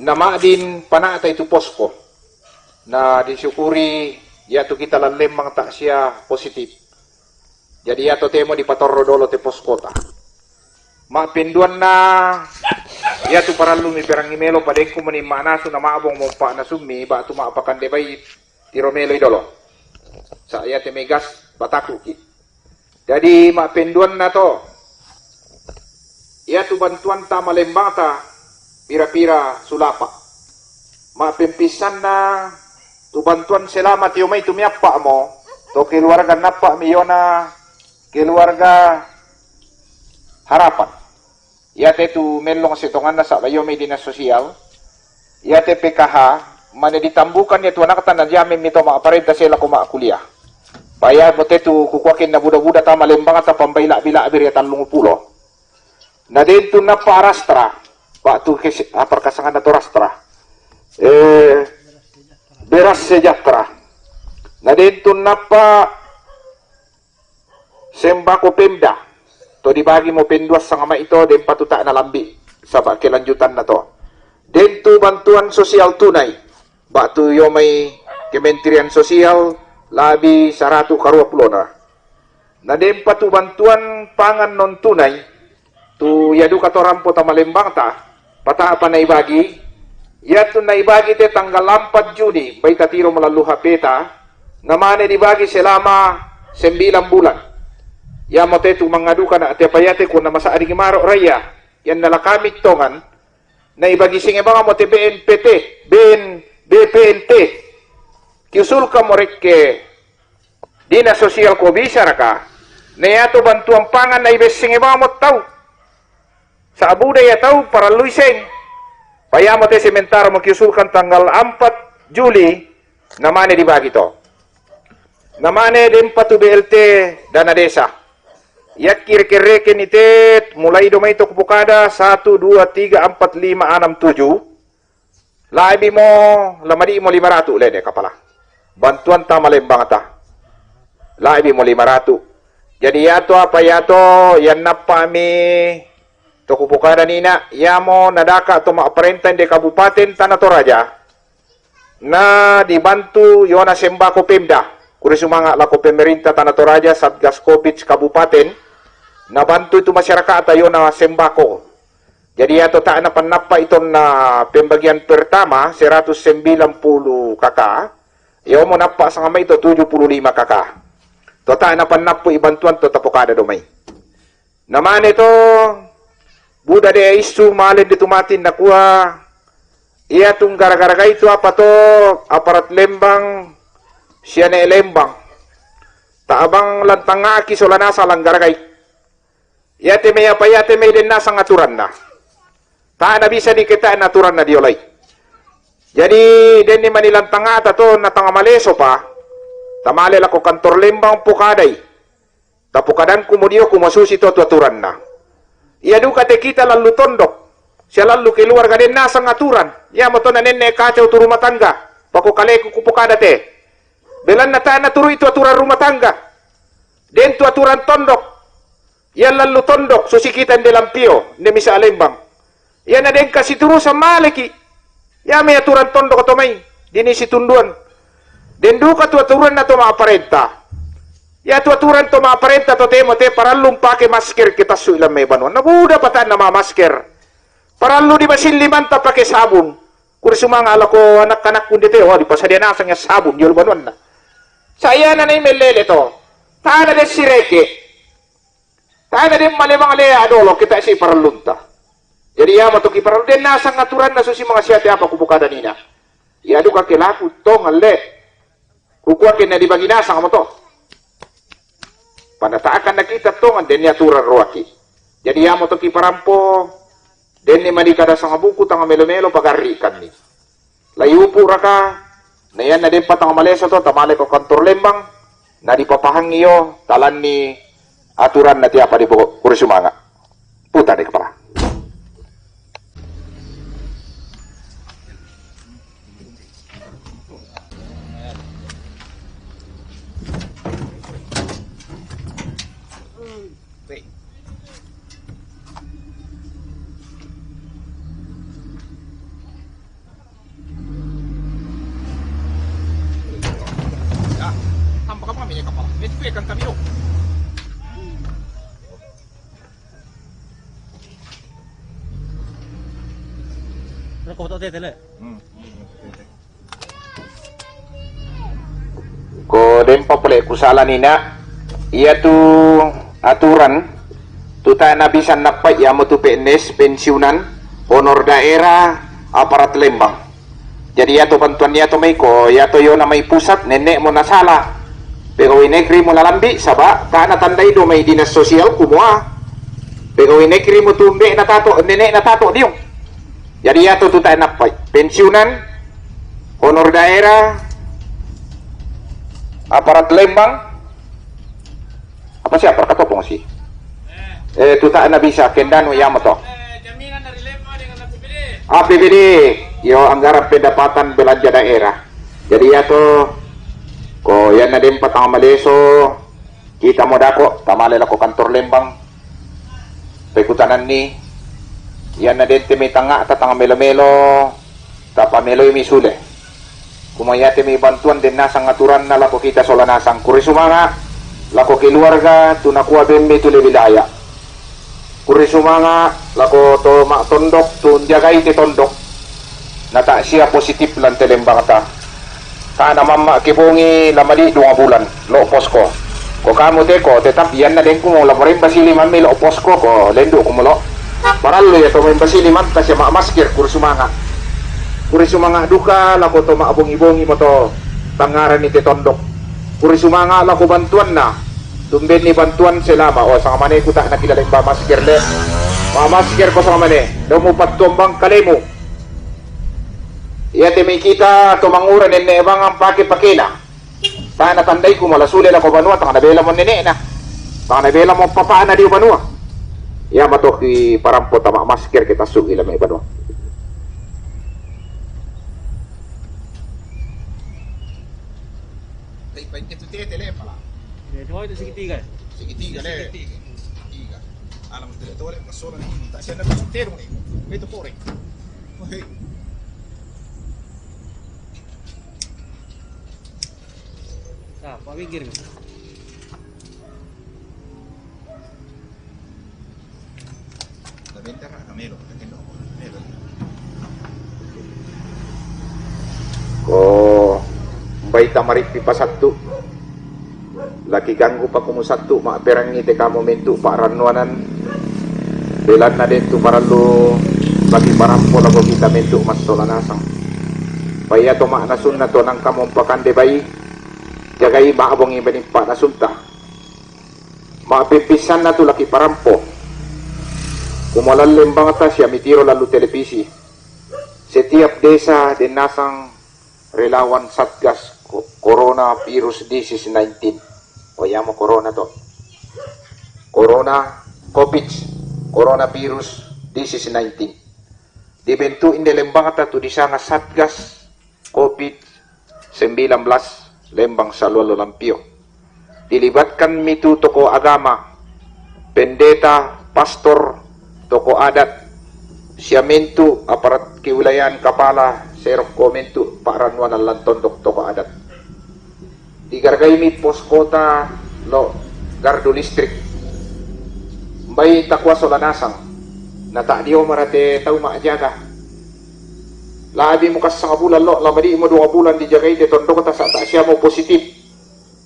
na madin panata itu posko. Na disyukuri yatu kita lan lembangta sia positif. Jadi yato temo dipatorro dolo te poskota. Ma'penduanna, yatu parallu mi perangi melo padengku meni ma'nasu na ma'bong mompa nasummi batu ma'pakande bai tiro meloi dolo. Sa yate megas batakuki. Jadi ma'penduanna to, yatu bantuan tama lembangta pira-pira sulapa. Ma'pempissanna tu bantuan selamat yo mai tu miappa mo, to keluarga nappa mi yona keluarga harapan. Yate tu mellong setonganna saba yo mai dinas sosial. Yate P K H, mane ditambukan yatu anakta na jamin mi to ma'parenta sela ko ma'kuliah. Paya mo te tu kukuakin na buda-buda tama lembangta pambai la'bi-la'bi ria tallung pulo. Na dentu nappa rastra, batu ke apa kasanganna to rastra. Eh, beras sejahtera. Na dentu nappa sembako Pemda, to dibagi mo penduassang mai to, dempa tu ta'na lambi, saba kelanjutanna to. Dentu bantuan sosial tunai, batu yo mai Kementerian Sosial, labi saratu karua pulona. Na dempa tu bantuan pangan non tunai, tu ya duka to rampo tama lembangta, pata'pa naibagi, yatu naibagi te tanggal ampat Juni, bai tatiro melalui H P ta, na mane dibagi selama sembilan bulan. Yamo te tu mangaduka na te payate kuna masa adigi maro raya, yan nala kami tongan, naibagi singe banga mo te B N P T, B N, B P N T. Kiusulkan mo rekke Dinas Sosial ko bisaraka, na yato bantuan pangan naibessinge banga mo tau. Sa budaya tau parallui seng. Payamo te sementara mo kiusulkan tanggal ampat Juli, na mane dibagi to. Na mane dempa tu B L T dana desa. Yakki reke-reke ni te mulai do mai to kupokada satu, dua, tiga, ampat, lima, anam, tujuh. Laibi mo, lamadi mo lima ratu lede kapala. Bantuan tama lembangta. Laibi mo lima ratu. Jadi yato apa yato, yan nappa mi to kupokada nina, yamo nadaka to ma'parenta inde Kabupaten Tana Toraja. Na dibantu yona sembako Pemda. Kuri sumanga lako pemerintah Tana Toraja, Satgas Covid Kabupaten, nabantu itu masyarakata yona sembako. Jadi ya to ta'na pannappa itonna pembagian pertama seratus sembilan puluh K K, ya mo nappa sangama ito tujuh puluh lima K K. To ta'na pannappu i bantuan to tapokada do mai. Namane to, buda de issu malen di tumatin nakua, iya tung gara-gara gaitu apa to aparat Lembang, siane Lembang. Ta'bang lantangaki sola nasa langgaragai. Yate mai apa yate mai den nasang aturanna. Ta'na bisa diketa'na aturanna diolai. Jadi denni mani lantangata to na tanga maleso pa, tamale lako kantor Lembang pokadai. Tapokadanku mo dio kumasusi to tu aturanna. Iya duka te kita lallu tondok. Sia lallu keluarga den nasang aturan. Iya mo to na nenne kacau tu rumah tangga. Pako kaleku kupokada te. Belanna ta'na turu itu aturan rumah tangga. Den tu aturan tondok. Iya lallu tondok, susi kita inde Lampio, inde misa Lembang. Iya na den kasiturusan maleki. Iya me' aturan tondok to mai, dini situnduan. Den duka tu aturan na to ma'aparenta. Iya tu aturan to ma'aparenta to temo te parallu pake masker ke tassu ilan me' banuan. Na buda patan na ma'masker. Parallu di basilli manta pake sabun. Kuri sumanga' lako anak-anakku inde te, wa, dipasadia nasang iya sabun, di olu banuanna. Sa' iya na ne mellele to. Tana den sireke. Tana den male-male adolo kita si parallunta. Jadi iya mato ki parallu den nasang aturanna susi mangasiate apa ku buka danina. Iya duka ke laku tong alle. Kukua ke na dibagi nasang mato. Panata'akan na kita tongan den ni aturan roaki. Jadi iya mato ki parampo. Den ni madikada sangabuku tanga melo-melo pagarri' ikanni. Layupu raka, na iyan na den patang maleso to, tamale ko kantor Lembang, na dipapahangi iyo, talanni aturan na tiapa di pokok, kuri sumanga'. Puta de kepala. Ah, tampak apa kami ni kapal? May tuwi kan kami, oh. Ano ko to, tete, le? Hmm. Ko den pa pole' ku sala nina, iya tu aturan, tu tae' na bisan nappa' iya mo tu P N S, pensiunan, honor daerah, aparat Lembang. Jadi iya to bantuan iya to mai ko, iya to iyo na mai pusat, nenne' mo na sala. Pegawai negeri mo na lambi', saba' tae' na tandai do mai dinas sosial kumua. Pegawai negeri mo tu mbe' na tato', nenne' na tato' diong. Jadi iya to tu tae' nappa'. Pensiunan, honor daerah, aparat Lembang, apa siapa? Katopong si. Eh, tu tae' na bisa, kendanu iya mo to. A P B D, iyo anggaran pendapatan belanja daerah. Jadi iya to, ko iya na den patang maleso, kita mo dako', tamale lako kantor Lembang. Pekutananni, iya na den te mai tanga'ta tang melo-melo, tapameloi mi sule. Kuma iya te mai bantuan den nasang aturanna lako kita sola nasang. Kuri sumanga' lako keluarga tu nakua bembe tu le wilayah. Kuri sumanga' lako to ma'tondok tu njagai te tondok. Na ta'sia positif lan te Lembangta. Tae' na mamma' ke bongi la mali dua bulan, lo' posko. Ko kamu te ko, tetap iyan na den ku mo la moremba sili mammi lo' posko ko, lendu' ku mo lo'. Parallu iya to memba sili manta sia ma'masker, kuri sumanga'. Kuri sumanga' duka lako to ma'bongi-bongi mo to tangngaranni te tondok. Kuri sumanga' lako bantuanna. Tumbenni bantuan selama, oh, sangamane ku ta' nakilala imba masker le. Ma'masker ko sangamane, do mu pattuambang kalemu. Iya te mai kita to mangura nenne' bangang pake-pakena. Tae' na tandai ku mala sule lako banua, tang na bela mo nenne'na. Tang na bela mo papa'na di banua. Iya mato ki parampo tama masker ke tassu' ila mai banua. Dai, pai itu tete le pala. Ya, cuma itu segitiga. Segitiga le. Segitiga. Segitiga. Alam tete tole, masola ni, tak siapa nak tete ni. Itu korek. Wahai. Nah, Pak Minggir. Ko mbai tamarippi pasattu', laki ganggu pakumu sattu' ma'perangi te kamu mentu' pa'rannuanan, belanna den tu parallu bagi parampo lako kita mentu' massola nasang. Paiya to ma'nasunna to nangka mompakande bai, jagai ma'bongi benippa nasunta. Ma'pippissanna tu laki parampo. Kumua lalleng bangta sia mitiro lallu televisi. Setiap desa den nasang relawan Satgas ko-, Coronavirus disease nineteen. O, iyamo corona to. Corona, covid, Coronavirus disease nineteen. Dibentuk inde lembangta tu disanga Satgas covid sembilan belas Lembang Saluallo Lampio. Dilibatkan mitu tokoh agama, Pendeta, pastor, tokoh adat, siya mintu' aparat kewilayahan kapala, serok ko mintu' pa'rannuanan lan tondok tokoh adat. Digaragai mi poskota lo' gardu listrik. Bai takuwa sola nasang, na ta' diomara te tau ma'jaga. Labi mo kassang bulan lo', lamadi' mo duwang bulan dijagai te tondokta sa' ta' siya mo positif.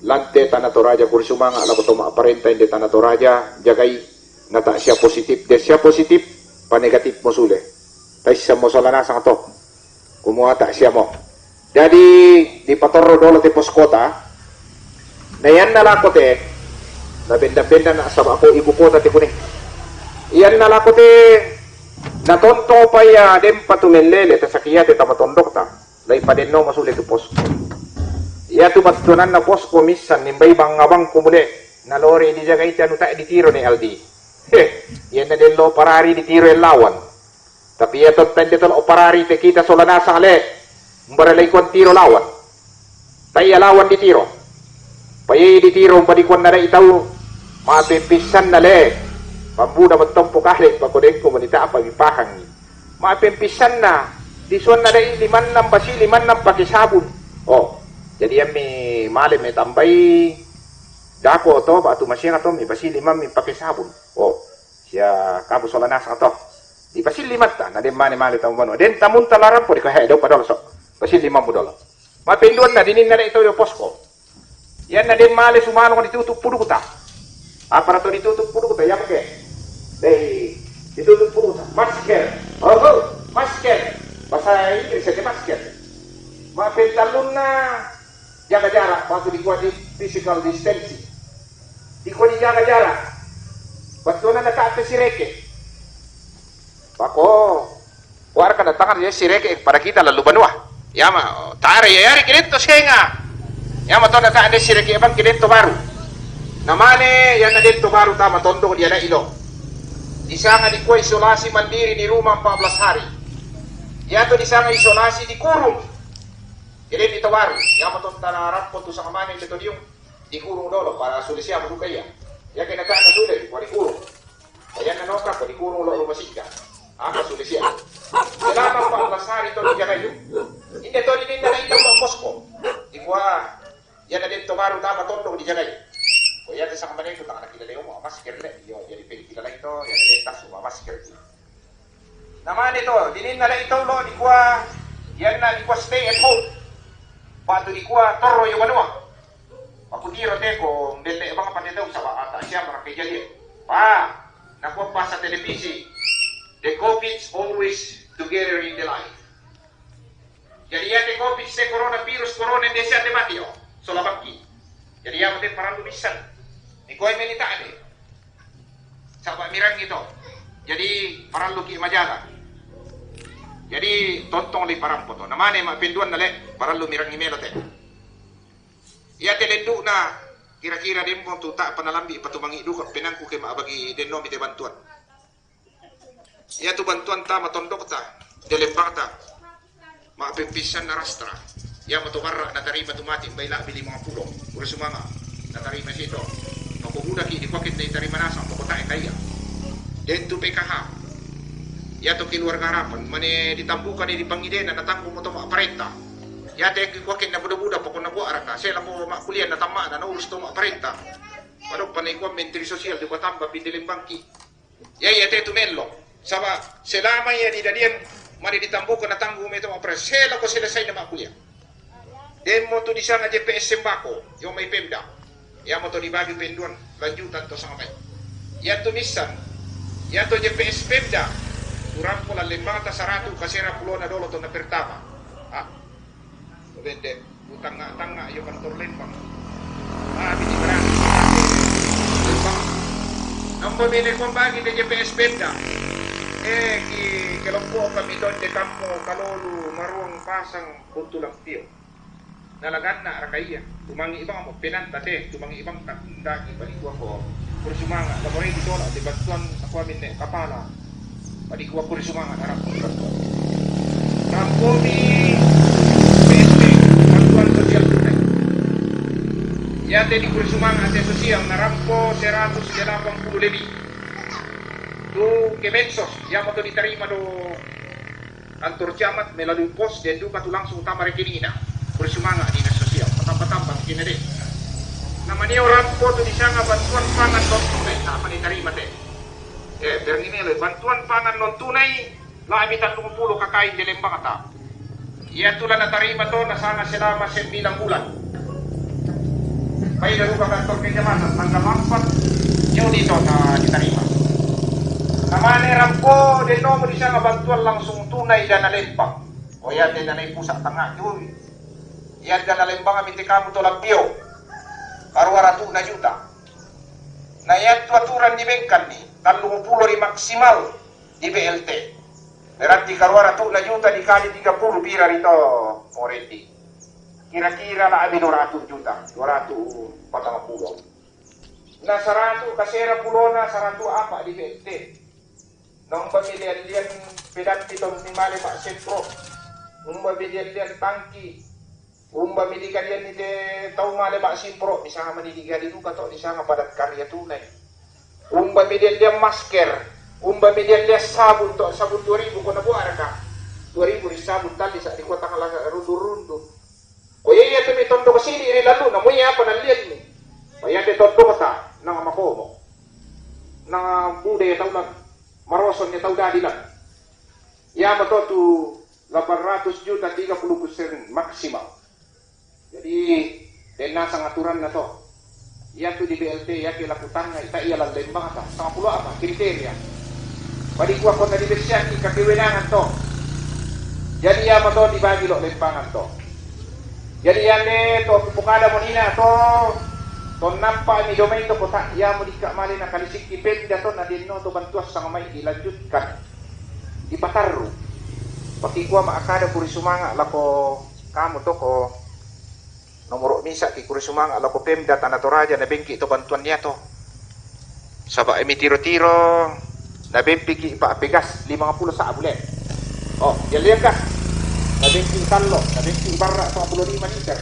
Lan te Tana Toraja, kuri sumanga' lako to ma'parenta inde Tana Toraja, jagai, na ta' siya positif, de siya positif, panegatif mo sule. Ta'issa mo sola nasang to. Kumua ta' siya mo. Jadi, dipatorro dolo te poskota, na iyan na lako te, na benda-benda na saba' ko ibu kota te kune. Iyan na lako te, na tonto pa iya dempa tu mellele, ta sakiya te tama tondokta. Lai padenno masule tu posko. Iya tu battuananna posko missan nimbai bang-abang kumule. Nalore dijagai te anu ta' ditiro ne Aldi. He, iyan na dello parari ditiro lawan. Tapi iya to tende to parari te kita sola nasang le. Mbara lai kuan tiro lawan. Ta' iya lawan ditiro. Pa iya ditiro umba dikuan na da'i tau. Ma'pempissanna le. Pambuda mattompo kale pakodengko manita apa bipahangi. Ma'pempissanna, disuanna da'i limannang, basi limannang pake sabun. Oh, jadi ammi male me tambai dako to, batu masiang to, mi basi limammi pake sabun. Oh, siya kabu sola nasang to. Di basi limatta, na den mane male tamu banua. Den tamunta larampo di ko he, do padolo so. Basi limammu dolo. Mapenduanna dininna da'i tau dio posko. Iyanna den male sumalong ditutup pudukta. Apa rato ditutup pudukta, iya make. Dei, ditutup pudukta. Masker. Oh, oh, masker. Bahasa Inggris aja masker. Mapentallunna jaga jarak, batu dikua di physical distancing. Dikua di jaga jarak. Battuanna na ta' sireke. Pako, warga datang dia sireke pada kita lalu banua. Iya ma, tare iya yari kilen to senga. Iya ma tona ta' de sireke bang kilen to baru. Na mane iya na den to baru tama tondok dia na ilo. Disanga dikua isolasi mandiri di rumah empat belas hari. Iya to disanga isolasi dikurung. Jadi di to baru. Iya ma tonta na rappo tu sanga mane le to diung. Dikurung dolo, para sule siya buka iya. Iya kena ta' sule, dikurung. Iyanna noka ko dikurung lo' rumah singga. Apa sule siya. Selama empat belas hari to dijagai. Inde to dininna da'i tau lo' posko. Dikua, iyanna den to baru tama tondok dijagai. Ko iya te sanga mane ku ta' nakilale mo masker le. Iyo, jadi pe kilale to, iyanna den tasu masker. Na mane to, dininna da'i tau lo' dikua, iyanna dikua stay at home. Batu dikua torro yo banua. Aku tiro te ko mbelle bang apa te tau saba' ata siapa na kejadian. Pa, nakua pasa televisi, the covid's always together in the life. Jadi iya te covid se corona virus corona inde siya te mati o, sola bakki. Jadi iya te parallu missan. Ni koi meni ta' de. Saba' mirangi to. Jadi parallu ki majaga. Jadi tontong li parampo to. Na mane ma penduanna le, parallu mirangi melo te. Iya te lendu'na kira-kira demmo tu ta' panalambi patumangi duka penangku ke ma bagi denno mi te bantuan. Iya tu bantuan tama tondokta, delembangta, mapempissanna rastra. Iya ma to barra natarima tu mati bai labbi limang pulo. Ure sumanga natarima sito. Mako budaki di paket na tarima nasang, mako tae kaya. Den tu P K H. Iya to keluarga harapan, mane ditambuka di pangidena natanggung mo to ma parenta. Iya te ki kuakin na buda-buda pokona buaraka, sela ko ma kuliah na tamma na urus to ma parenta. Padok panai kuan menteri sosial di batamba pinde lembangki. Iya, iya te tu mello. Saba' selama iya di dadian mane ditambuka na tanggung me to ma parenta. Sela ko selesai na ma kuliah. Demmo tu disanga J P S sembako, yo mai Pemda. Iya mo to dibagi penduan lanjutan to sanga mai. Iya tu missan. Iya to J P S Pemda. Turampo lallembangta saratu kasera pulona dolo to na pertama. Ah. Bende, utanga-tanga yo kantor lembang. Ah, bini berani. Lembang. Nambo mene kon bagi J P S Pemda. Eh, ki kelompok kami to de kampung Kalolu, Maruang, Pasang, Buntulang Tio. Nalaganna raka iya, tumangi ibang mo penanta te, tumangi ibang tak daki palikua ko. Kuri sumanga, laborai ditolak di bantuan aku amin ne kapala. Palikua kuri sumanga, narap ko. Rampomi P S B, bantuan sosial tunai. Iate di Kurisumanga ate sosial narampo seratus delapan puluh lebih. Tu Kemensos, iamo to ditarima do kantor camat melalui pos, den duka tu langsung tama rekeningna. Kurisumanga dinas sosial, patamba-tamba kina de. Namani o rampo tu disanga bantuan pangan non tunai, apa ditarima te. Eh, berngine lo, bantuan pangan non tunai, lami tallung pulo K K I di Lembang ta. Iatu la natarima to nasanga selama sembilan bulan. Pai da duka kantor kecamatan tanggal empat Juni to na ditarima. Namane rampo den nomo disanga bantuan langsung tunai dana Lembang. O iate dana i pusat tangah jui. Ia dana Lembang ami te kamu to Lampio. Karua ratu na juta. Na iatu aturan di Bengkan ni, tallung pulo ri maksimal di B L T. Berarti karua ratu na juta dikali tiga puluh, pira rito, Morendi? Kira-kira la abi dua ratu juta, dua ratu patang pulo. Na saratu kasera pulona, saratu apa di B L T. Na umba milian-lian pedampi to ni male Pak Sempro. Umba milian-lian tangki. Umba mi di kalian ni te tau male Pak Sempro, disanga mani di gali duka to, disanga padat karya tunai. Umba milian-lian masker, umba milian-lian sabun to, sabun dua ribu ko na buaraka. Dua ribu ri sabun tali sa di kota kala rundu-rundu. Ko iya, iya tu mi tondo kasini ri lalu, na mo iya apa na lian ni. Pa iya te tondo kata, na makomo. Na budaya tau na maroson ni tau dadi la. Iamo to tu delapan ratus juta, tiga puluh persen maksimal. Jadi, den nasang aturanna to. Iatu di B L T, iake laku tangga, ita ia la Lembang ta. Sanga pulo apa? Kriteria. Padi kua kona di besiaki ka kewenangan to. Jadi, iamo to dibagi lo Lembangan to. Jadi, iake to kupukada monina to, to nampa mi domai to kota, iamo dika male na kali sikki Pemda to, na denno to bantuan sanga mai dilanjutkan. Dipatarru. Pakikua ma akkada Kurisumanga lako kamu to ko nomoro misa ki Kurisumanga lako Pemda Tana Toraja na bengki to bantuan nia to. Saba emi tiro-tiro na bempiki pa pegas lima puluh sa bule. Oh, dia lihat gas. Na bengki tallo, na bengki barra dua puluh lima liter.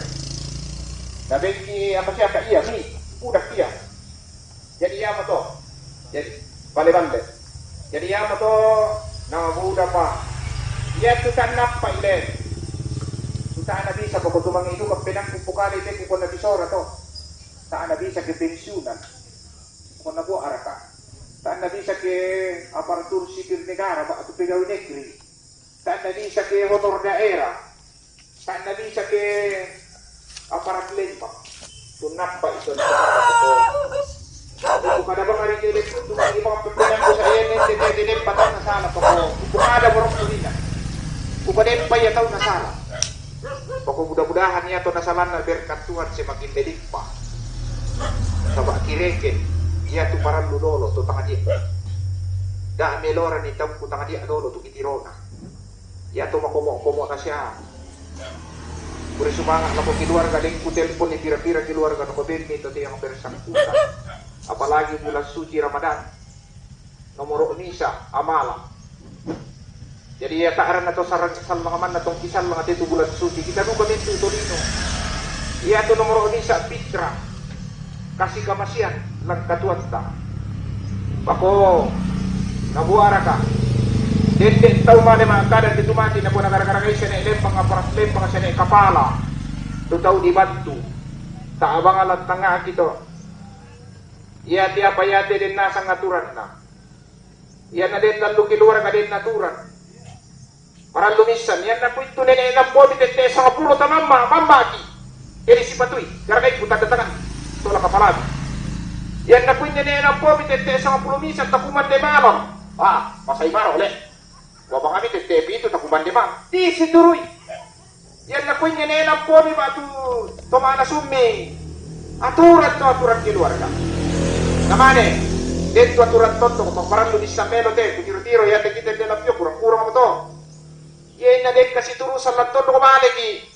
Na bengki apa siapa iya mi? Udah iya. Jadi iamo to. Jadi, bale-bale. Jadi iamo to, na buda pa. Iatu tanappa ile. Sutana bisa poko tumang itu ka penang kupukali te kukona bisora to. Tana bisa ke pensiunan. Kukona buaraka. Tana bisa ke aparatur sipil negara, pa, atau pegawai negeri. Tana bisa ke honor daerah. Tana bisa ke aparat Lembang. Tunappa itu. Kada bang hari ini, itu bang pimpinan ko saya ini, ini, ini, patang na sala poko. Kada borok tulina. Kada pa iya tau na sala. Poko, mudah-mudahan iya to na sala na berkat Tuhan semakin melimpah. Saba kireke, iya tu parallu dolo to tangah dia. Da melora ni tau ku tangah dia dolo tu kitirona. Iya to makomo-komo na sia. Kurisumanga lako keluarga, deng ku telpon ni pira-pira keluarga na ko bemmi to tiang bersangkutan. Apalagi bulan suci Ramadan. Nomoro misa amala. Jadi iya ta'ran atau sarang sallang manna tong kisallang ate tu bulan suci. Kita duka mentu tolino. Iya tu nomoro misa fitrah. Kasih kamasian lang katuatta. Pako, nabuaraka. Dende tau mane makkada te tu mati na pona gara-gara gaisa ne Lembang, aparat Lembang, sene kapala. Tu tau dibantu. Tak abang alat tengah kita. Iya te apa iya te den nasang aturanna. Iya na den lalu keluarga den aturan. Parallu missan, iyanna kuintu nene'na pomi tette sangpulo tamamma, mammaki. Jadi sipatui, garagai ku tanda tangan. Tola kapalami. Iyanna kuintu nene'na pomi tette sangpulo misa takumande malam. Ah, pasai maro le. Wa bangami tette pitu takumande malam. Di siturui. Iyanna kuintu nene'na pomi batu tomana summi. Aturan to, aturan keluarga. Namane, den tu aturan tonto ko parallu bisa melo te, kutiro-tiro ya te kita de lapio kurang-kurang apa to. Iya inna dekka situru sallan tondok maleki.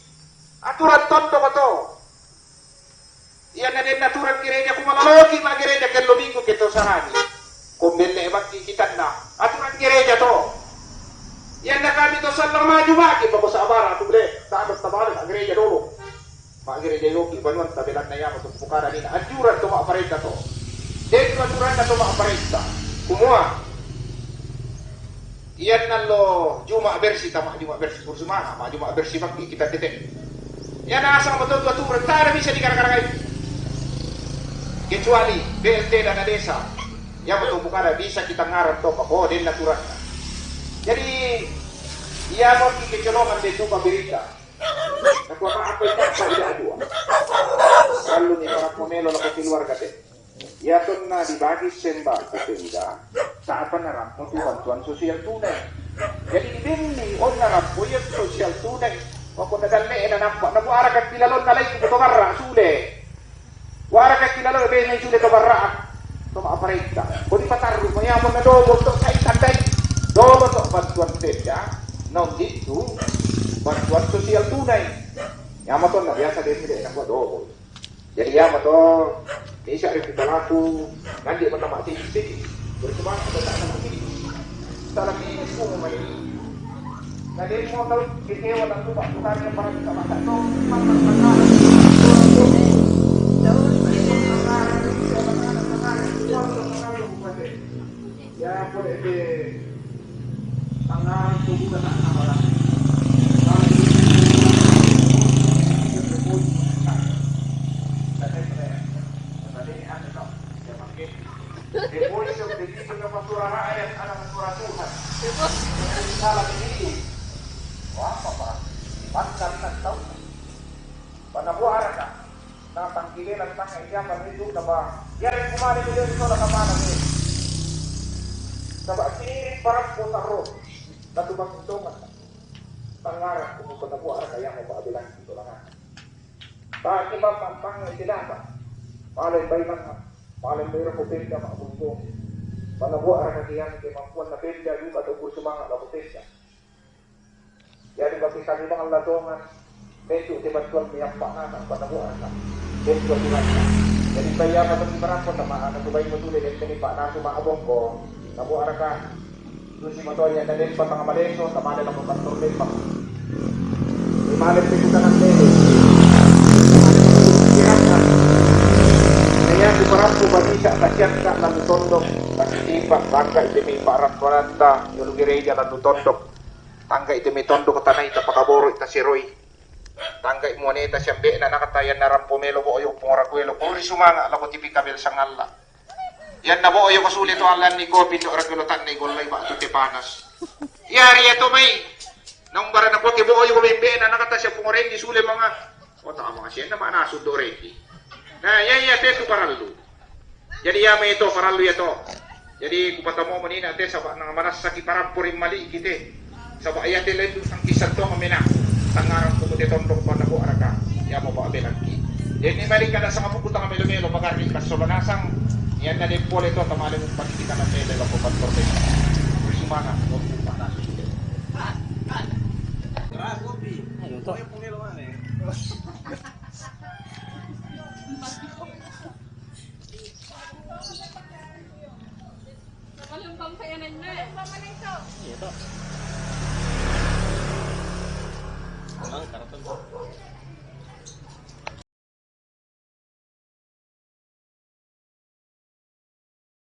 Aturan tondok to. Iya na den aturan gereja ku malaloki ma gereja kello minggu ke to sarani. Ko belle bakki kitanna. Aturan gereja to. Iya na kami to sallang maju maki pako sabara tu ble. Tak ada tabale gereja dulu. Ma'gereja yoki banuatta, belanna iyamoto kupokada mina. Anjuran to ma'parenta to. Den anjuranna to ma'parenta. Kumua, iyanna lo Juma' bersih, tama Juma' bersih, kursi mana, ma Juma' bersih, makki kita tete. Iya nasang mato tua-tua, tae' bisa digara-garai. Kecuali P L T dana desa. Iyamoto kupokada bisa kita ngarang to, ko den aturanna. Jadi, iyamo ki kecolongan de tupa berita. Nakua, "Apa itu, apa tidak dua?" Lalu ni para pomelo lako keluarga te. Iya tonna dibagi sembako tenda, sa'apa narampo tu bantuan sosial tunai. Jadi, denni onna rampo iya sosial tunai. Wa punna dalle' na nampa, na buaraka kilalonna lai ku to barra sule. Waraka kilalo bene sule to barra. To ma'parenta. Ko dipatarru, ma iya punna dobol to sai tandai. Dobol to bantuan tenda. Naung dittu bantuan sosial tunai. Iya mo tonna biasa denni de nakua dobol. Jadi iya mo to, bisa ri palaku, nanti mo tama siki-siki. Bersemangat mo tama siki. Salah ini semua mai. Na den mo tau kecewa tantu, Pak, bukan yang para kita masak to. Ya, boleh deh. Tangan tubuh kena apa lagi? Tadi, tadi, tadi, tadi, E poi se ho capito che ho fatto la raia, hanno fatto la tuta. Sala di Dio. Wah, apa? Panjang tak tahu. Pada buah araka. Nah, tangkile lang tanga ija pa rindu na ba. Iya ri kumane tu dia sola kamana ni. Saba' siri parappo tarro. Natu bang tongan. Tangara ku pada buah araka yang mau bilang itu lah. Paki mamma' pangnga' ri tedata. Malai bainanna, malai bainanna ko tenda ma'buntung. Manna bua'ra kakiang kemampuanna tenda duka tau puru sumanga' lako tenda. Jadi bagi kami bang Allah tongan, metu te bantuan mi ampa'na, manna bua'ra ka. Metu aturanna. Jadi bai apa tau kibarakko, tama anu tu bai mo tule, denteni pa'natu ma'bongko. Na bua'ra ka. Tusi matoa iya na lempa tanga maleso, tamale lako kantor lempa. Ri male pi kutana tele. Iya kuparampu bajisa kasiakka lannu tondok, kasitipa, tangga ite mi pa'rapporatta, yolo gereja lannu tondok. Tangga ite mi tondok tanai tapakaboro' taseroi. Tangga i muaneta siambe'na nakata iya narampo melo bo'o yo pongora kuelo, kuri sumanga' lako tipi kabel sangalla. Iyanna bo'o ko sule to allanni kopi, to' reke lo tanne gollai ba'tu te panas. Iya ri iya to mai. Naung bara nakuake bo'o ko membe'na nakata sia pungorenggi sule manga. Kota manga sienna ma'nasu do reki. Nah, iya iya te tu parallu. Jadi iya mai to parallu iya to. Jadi kupatamo manina te saba' na manassaki parappo ri mali' ki te. Saba' iya te lendu' tangkissang tonga mena, tangngarang ko te tondok manna bua'raka, iya mo pa'belakki. Denni mali' kada sanga buku tanga melo-melo pagarring kassola nasang, iyanna de pole to tamale mumpaki kita na melo lako kantor desa. Sumanga' mo buku pa'nasu sule. Ayo to. Iya to. Memang karena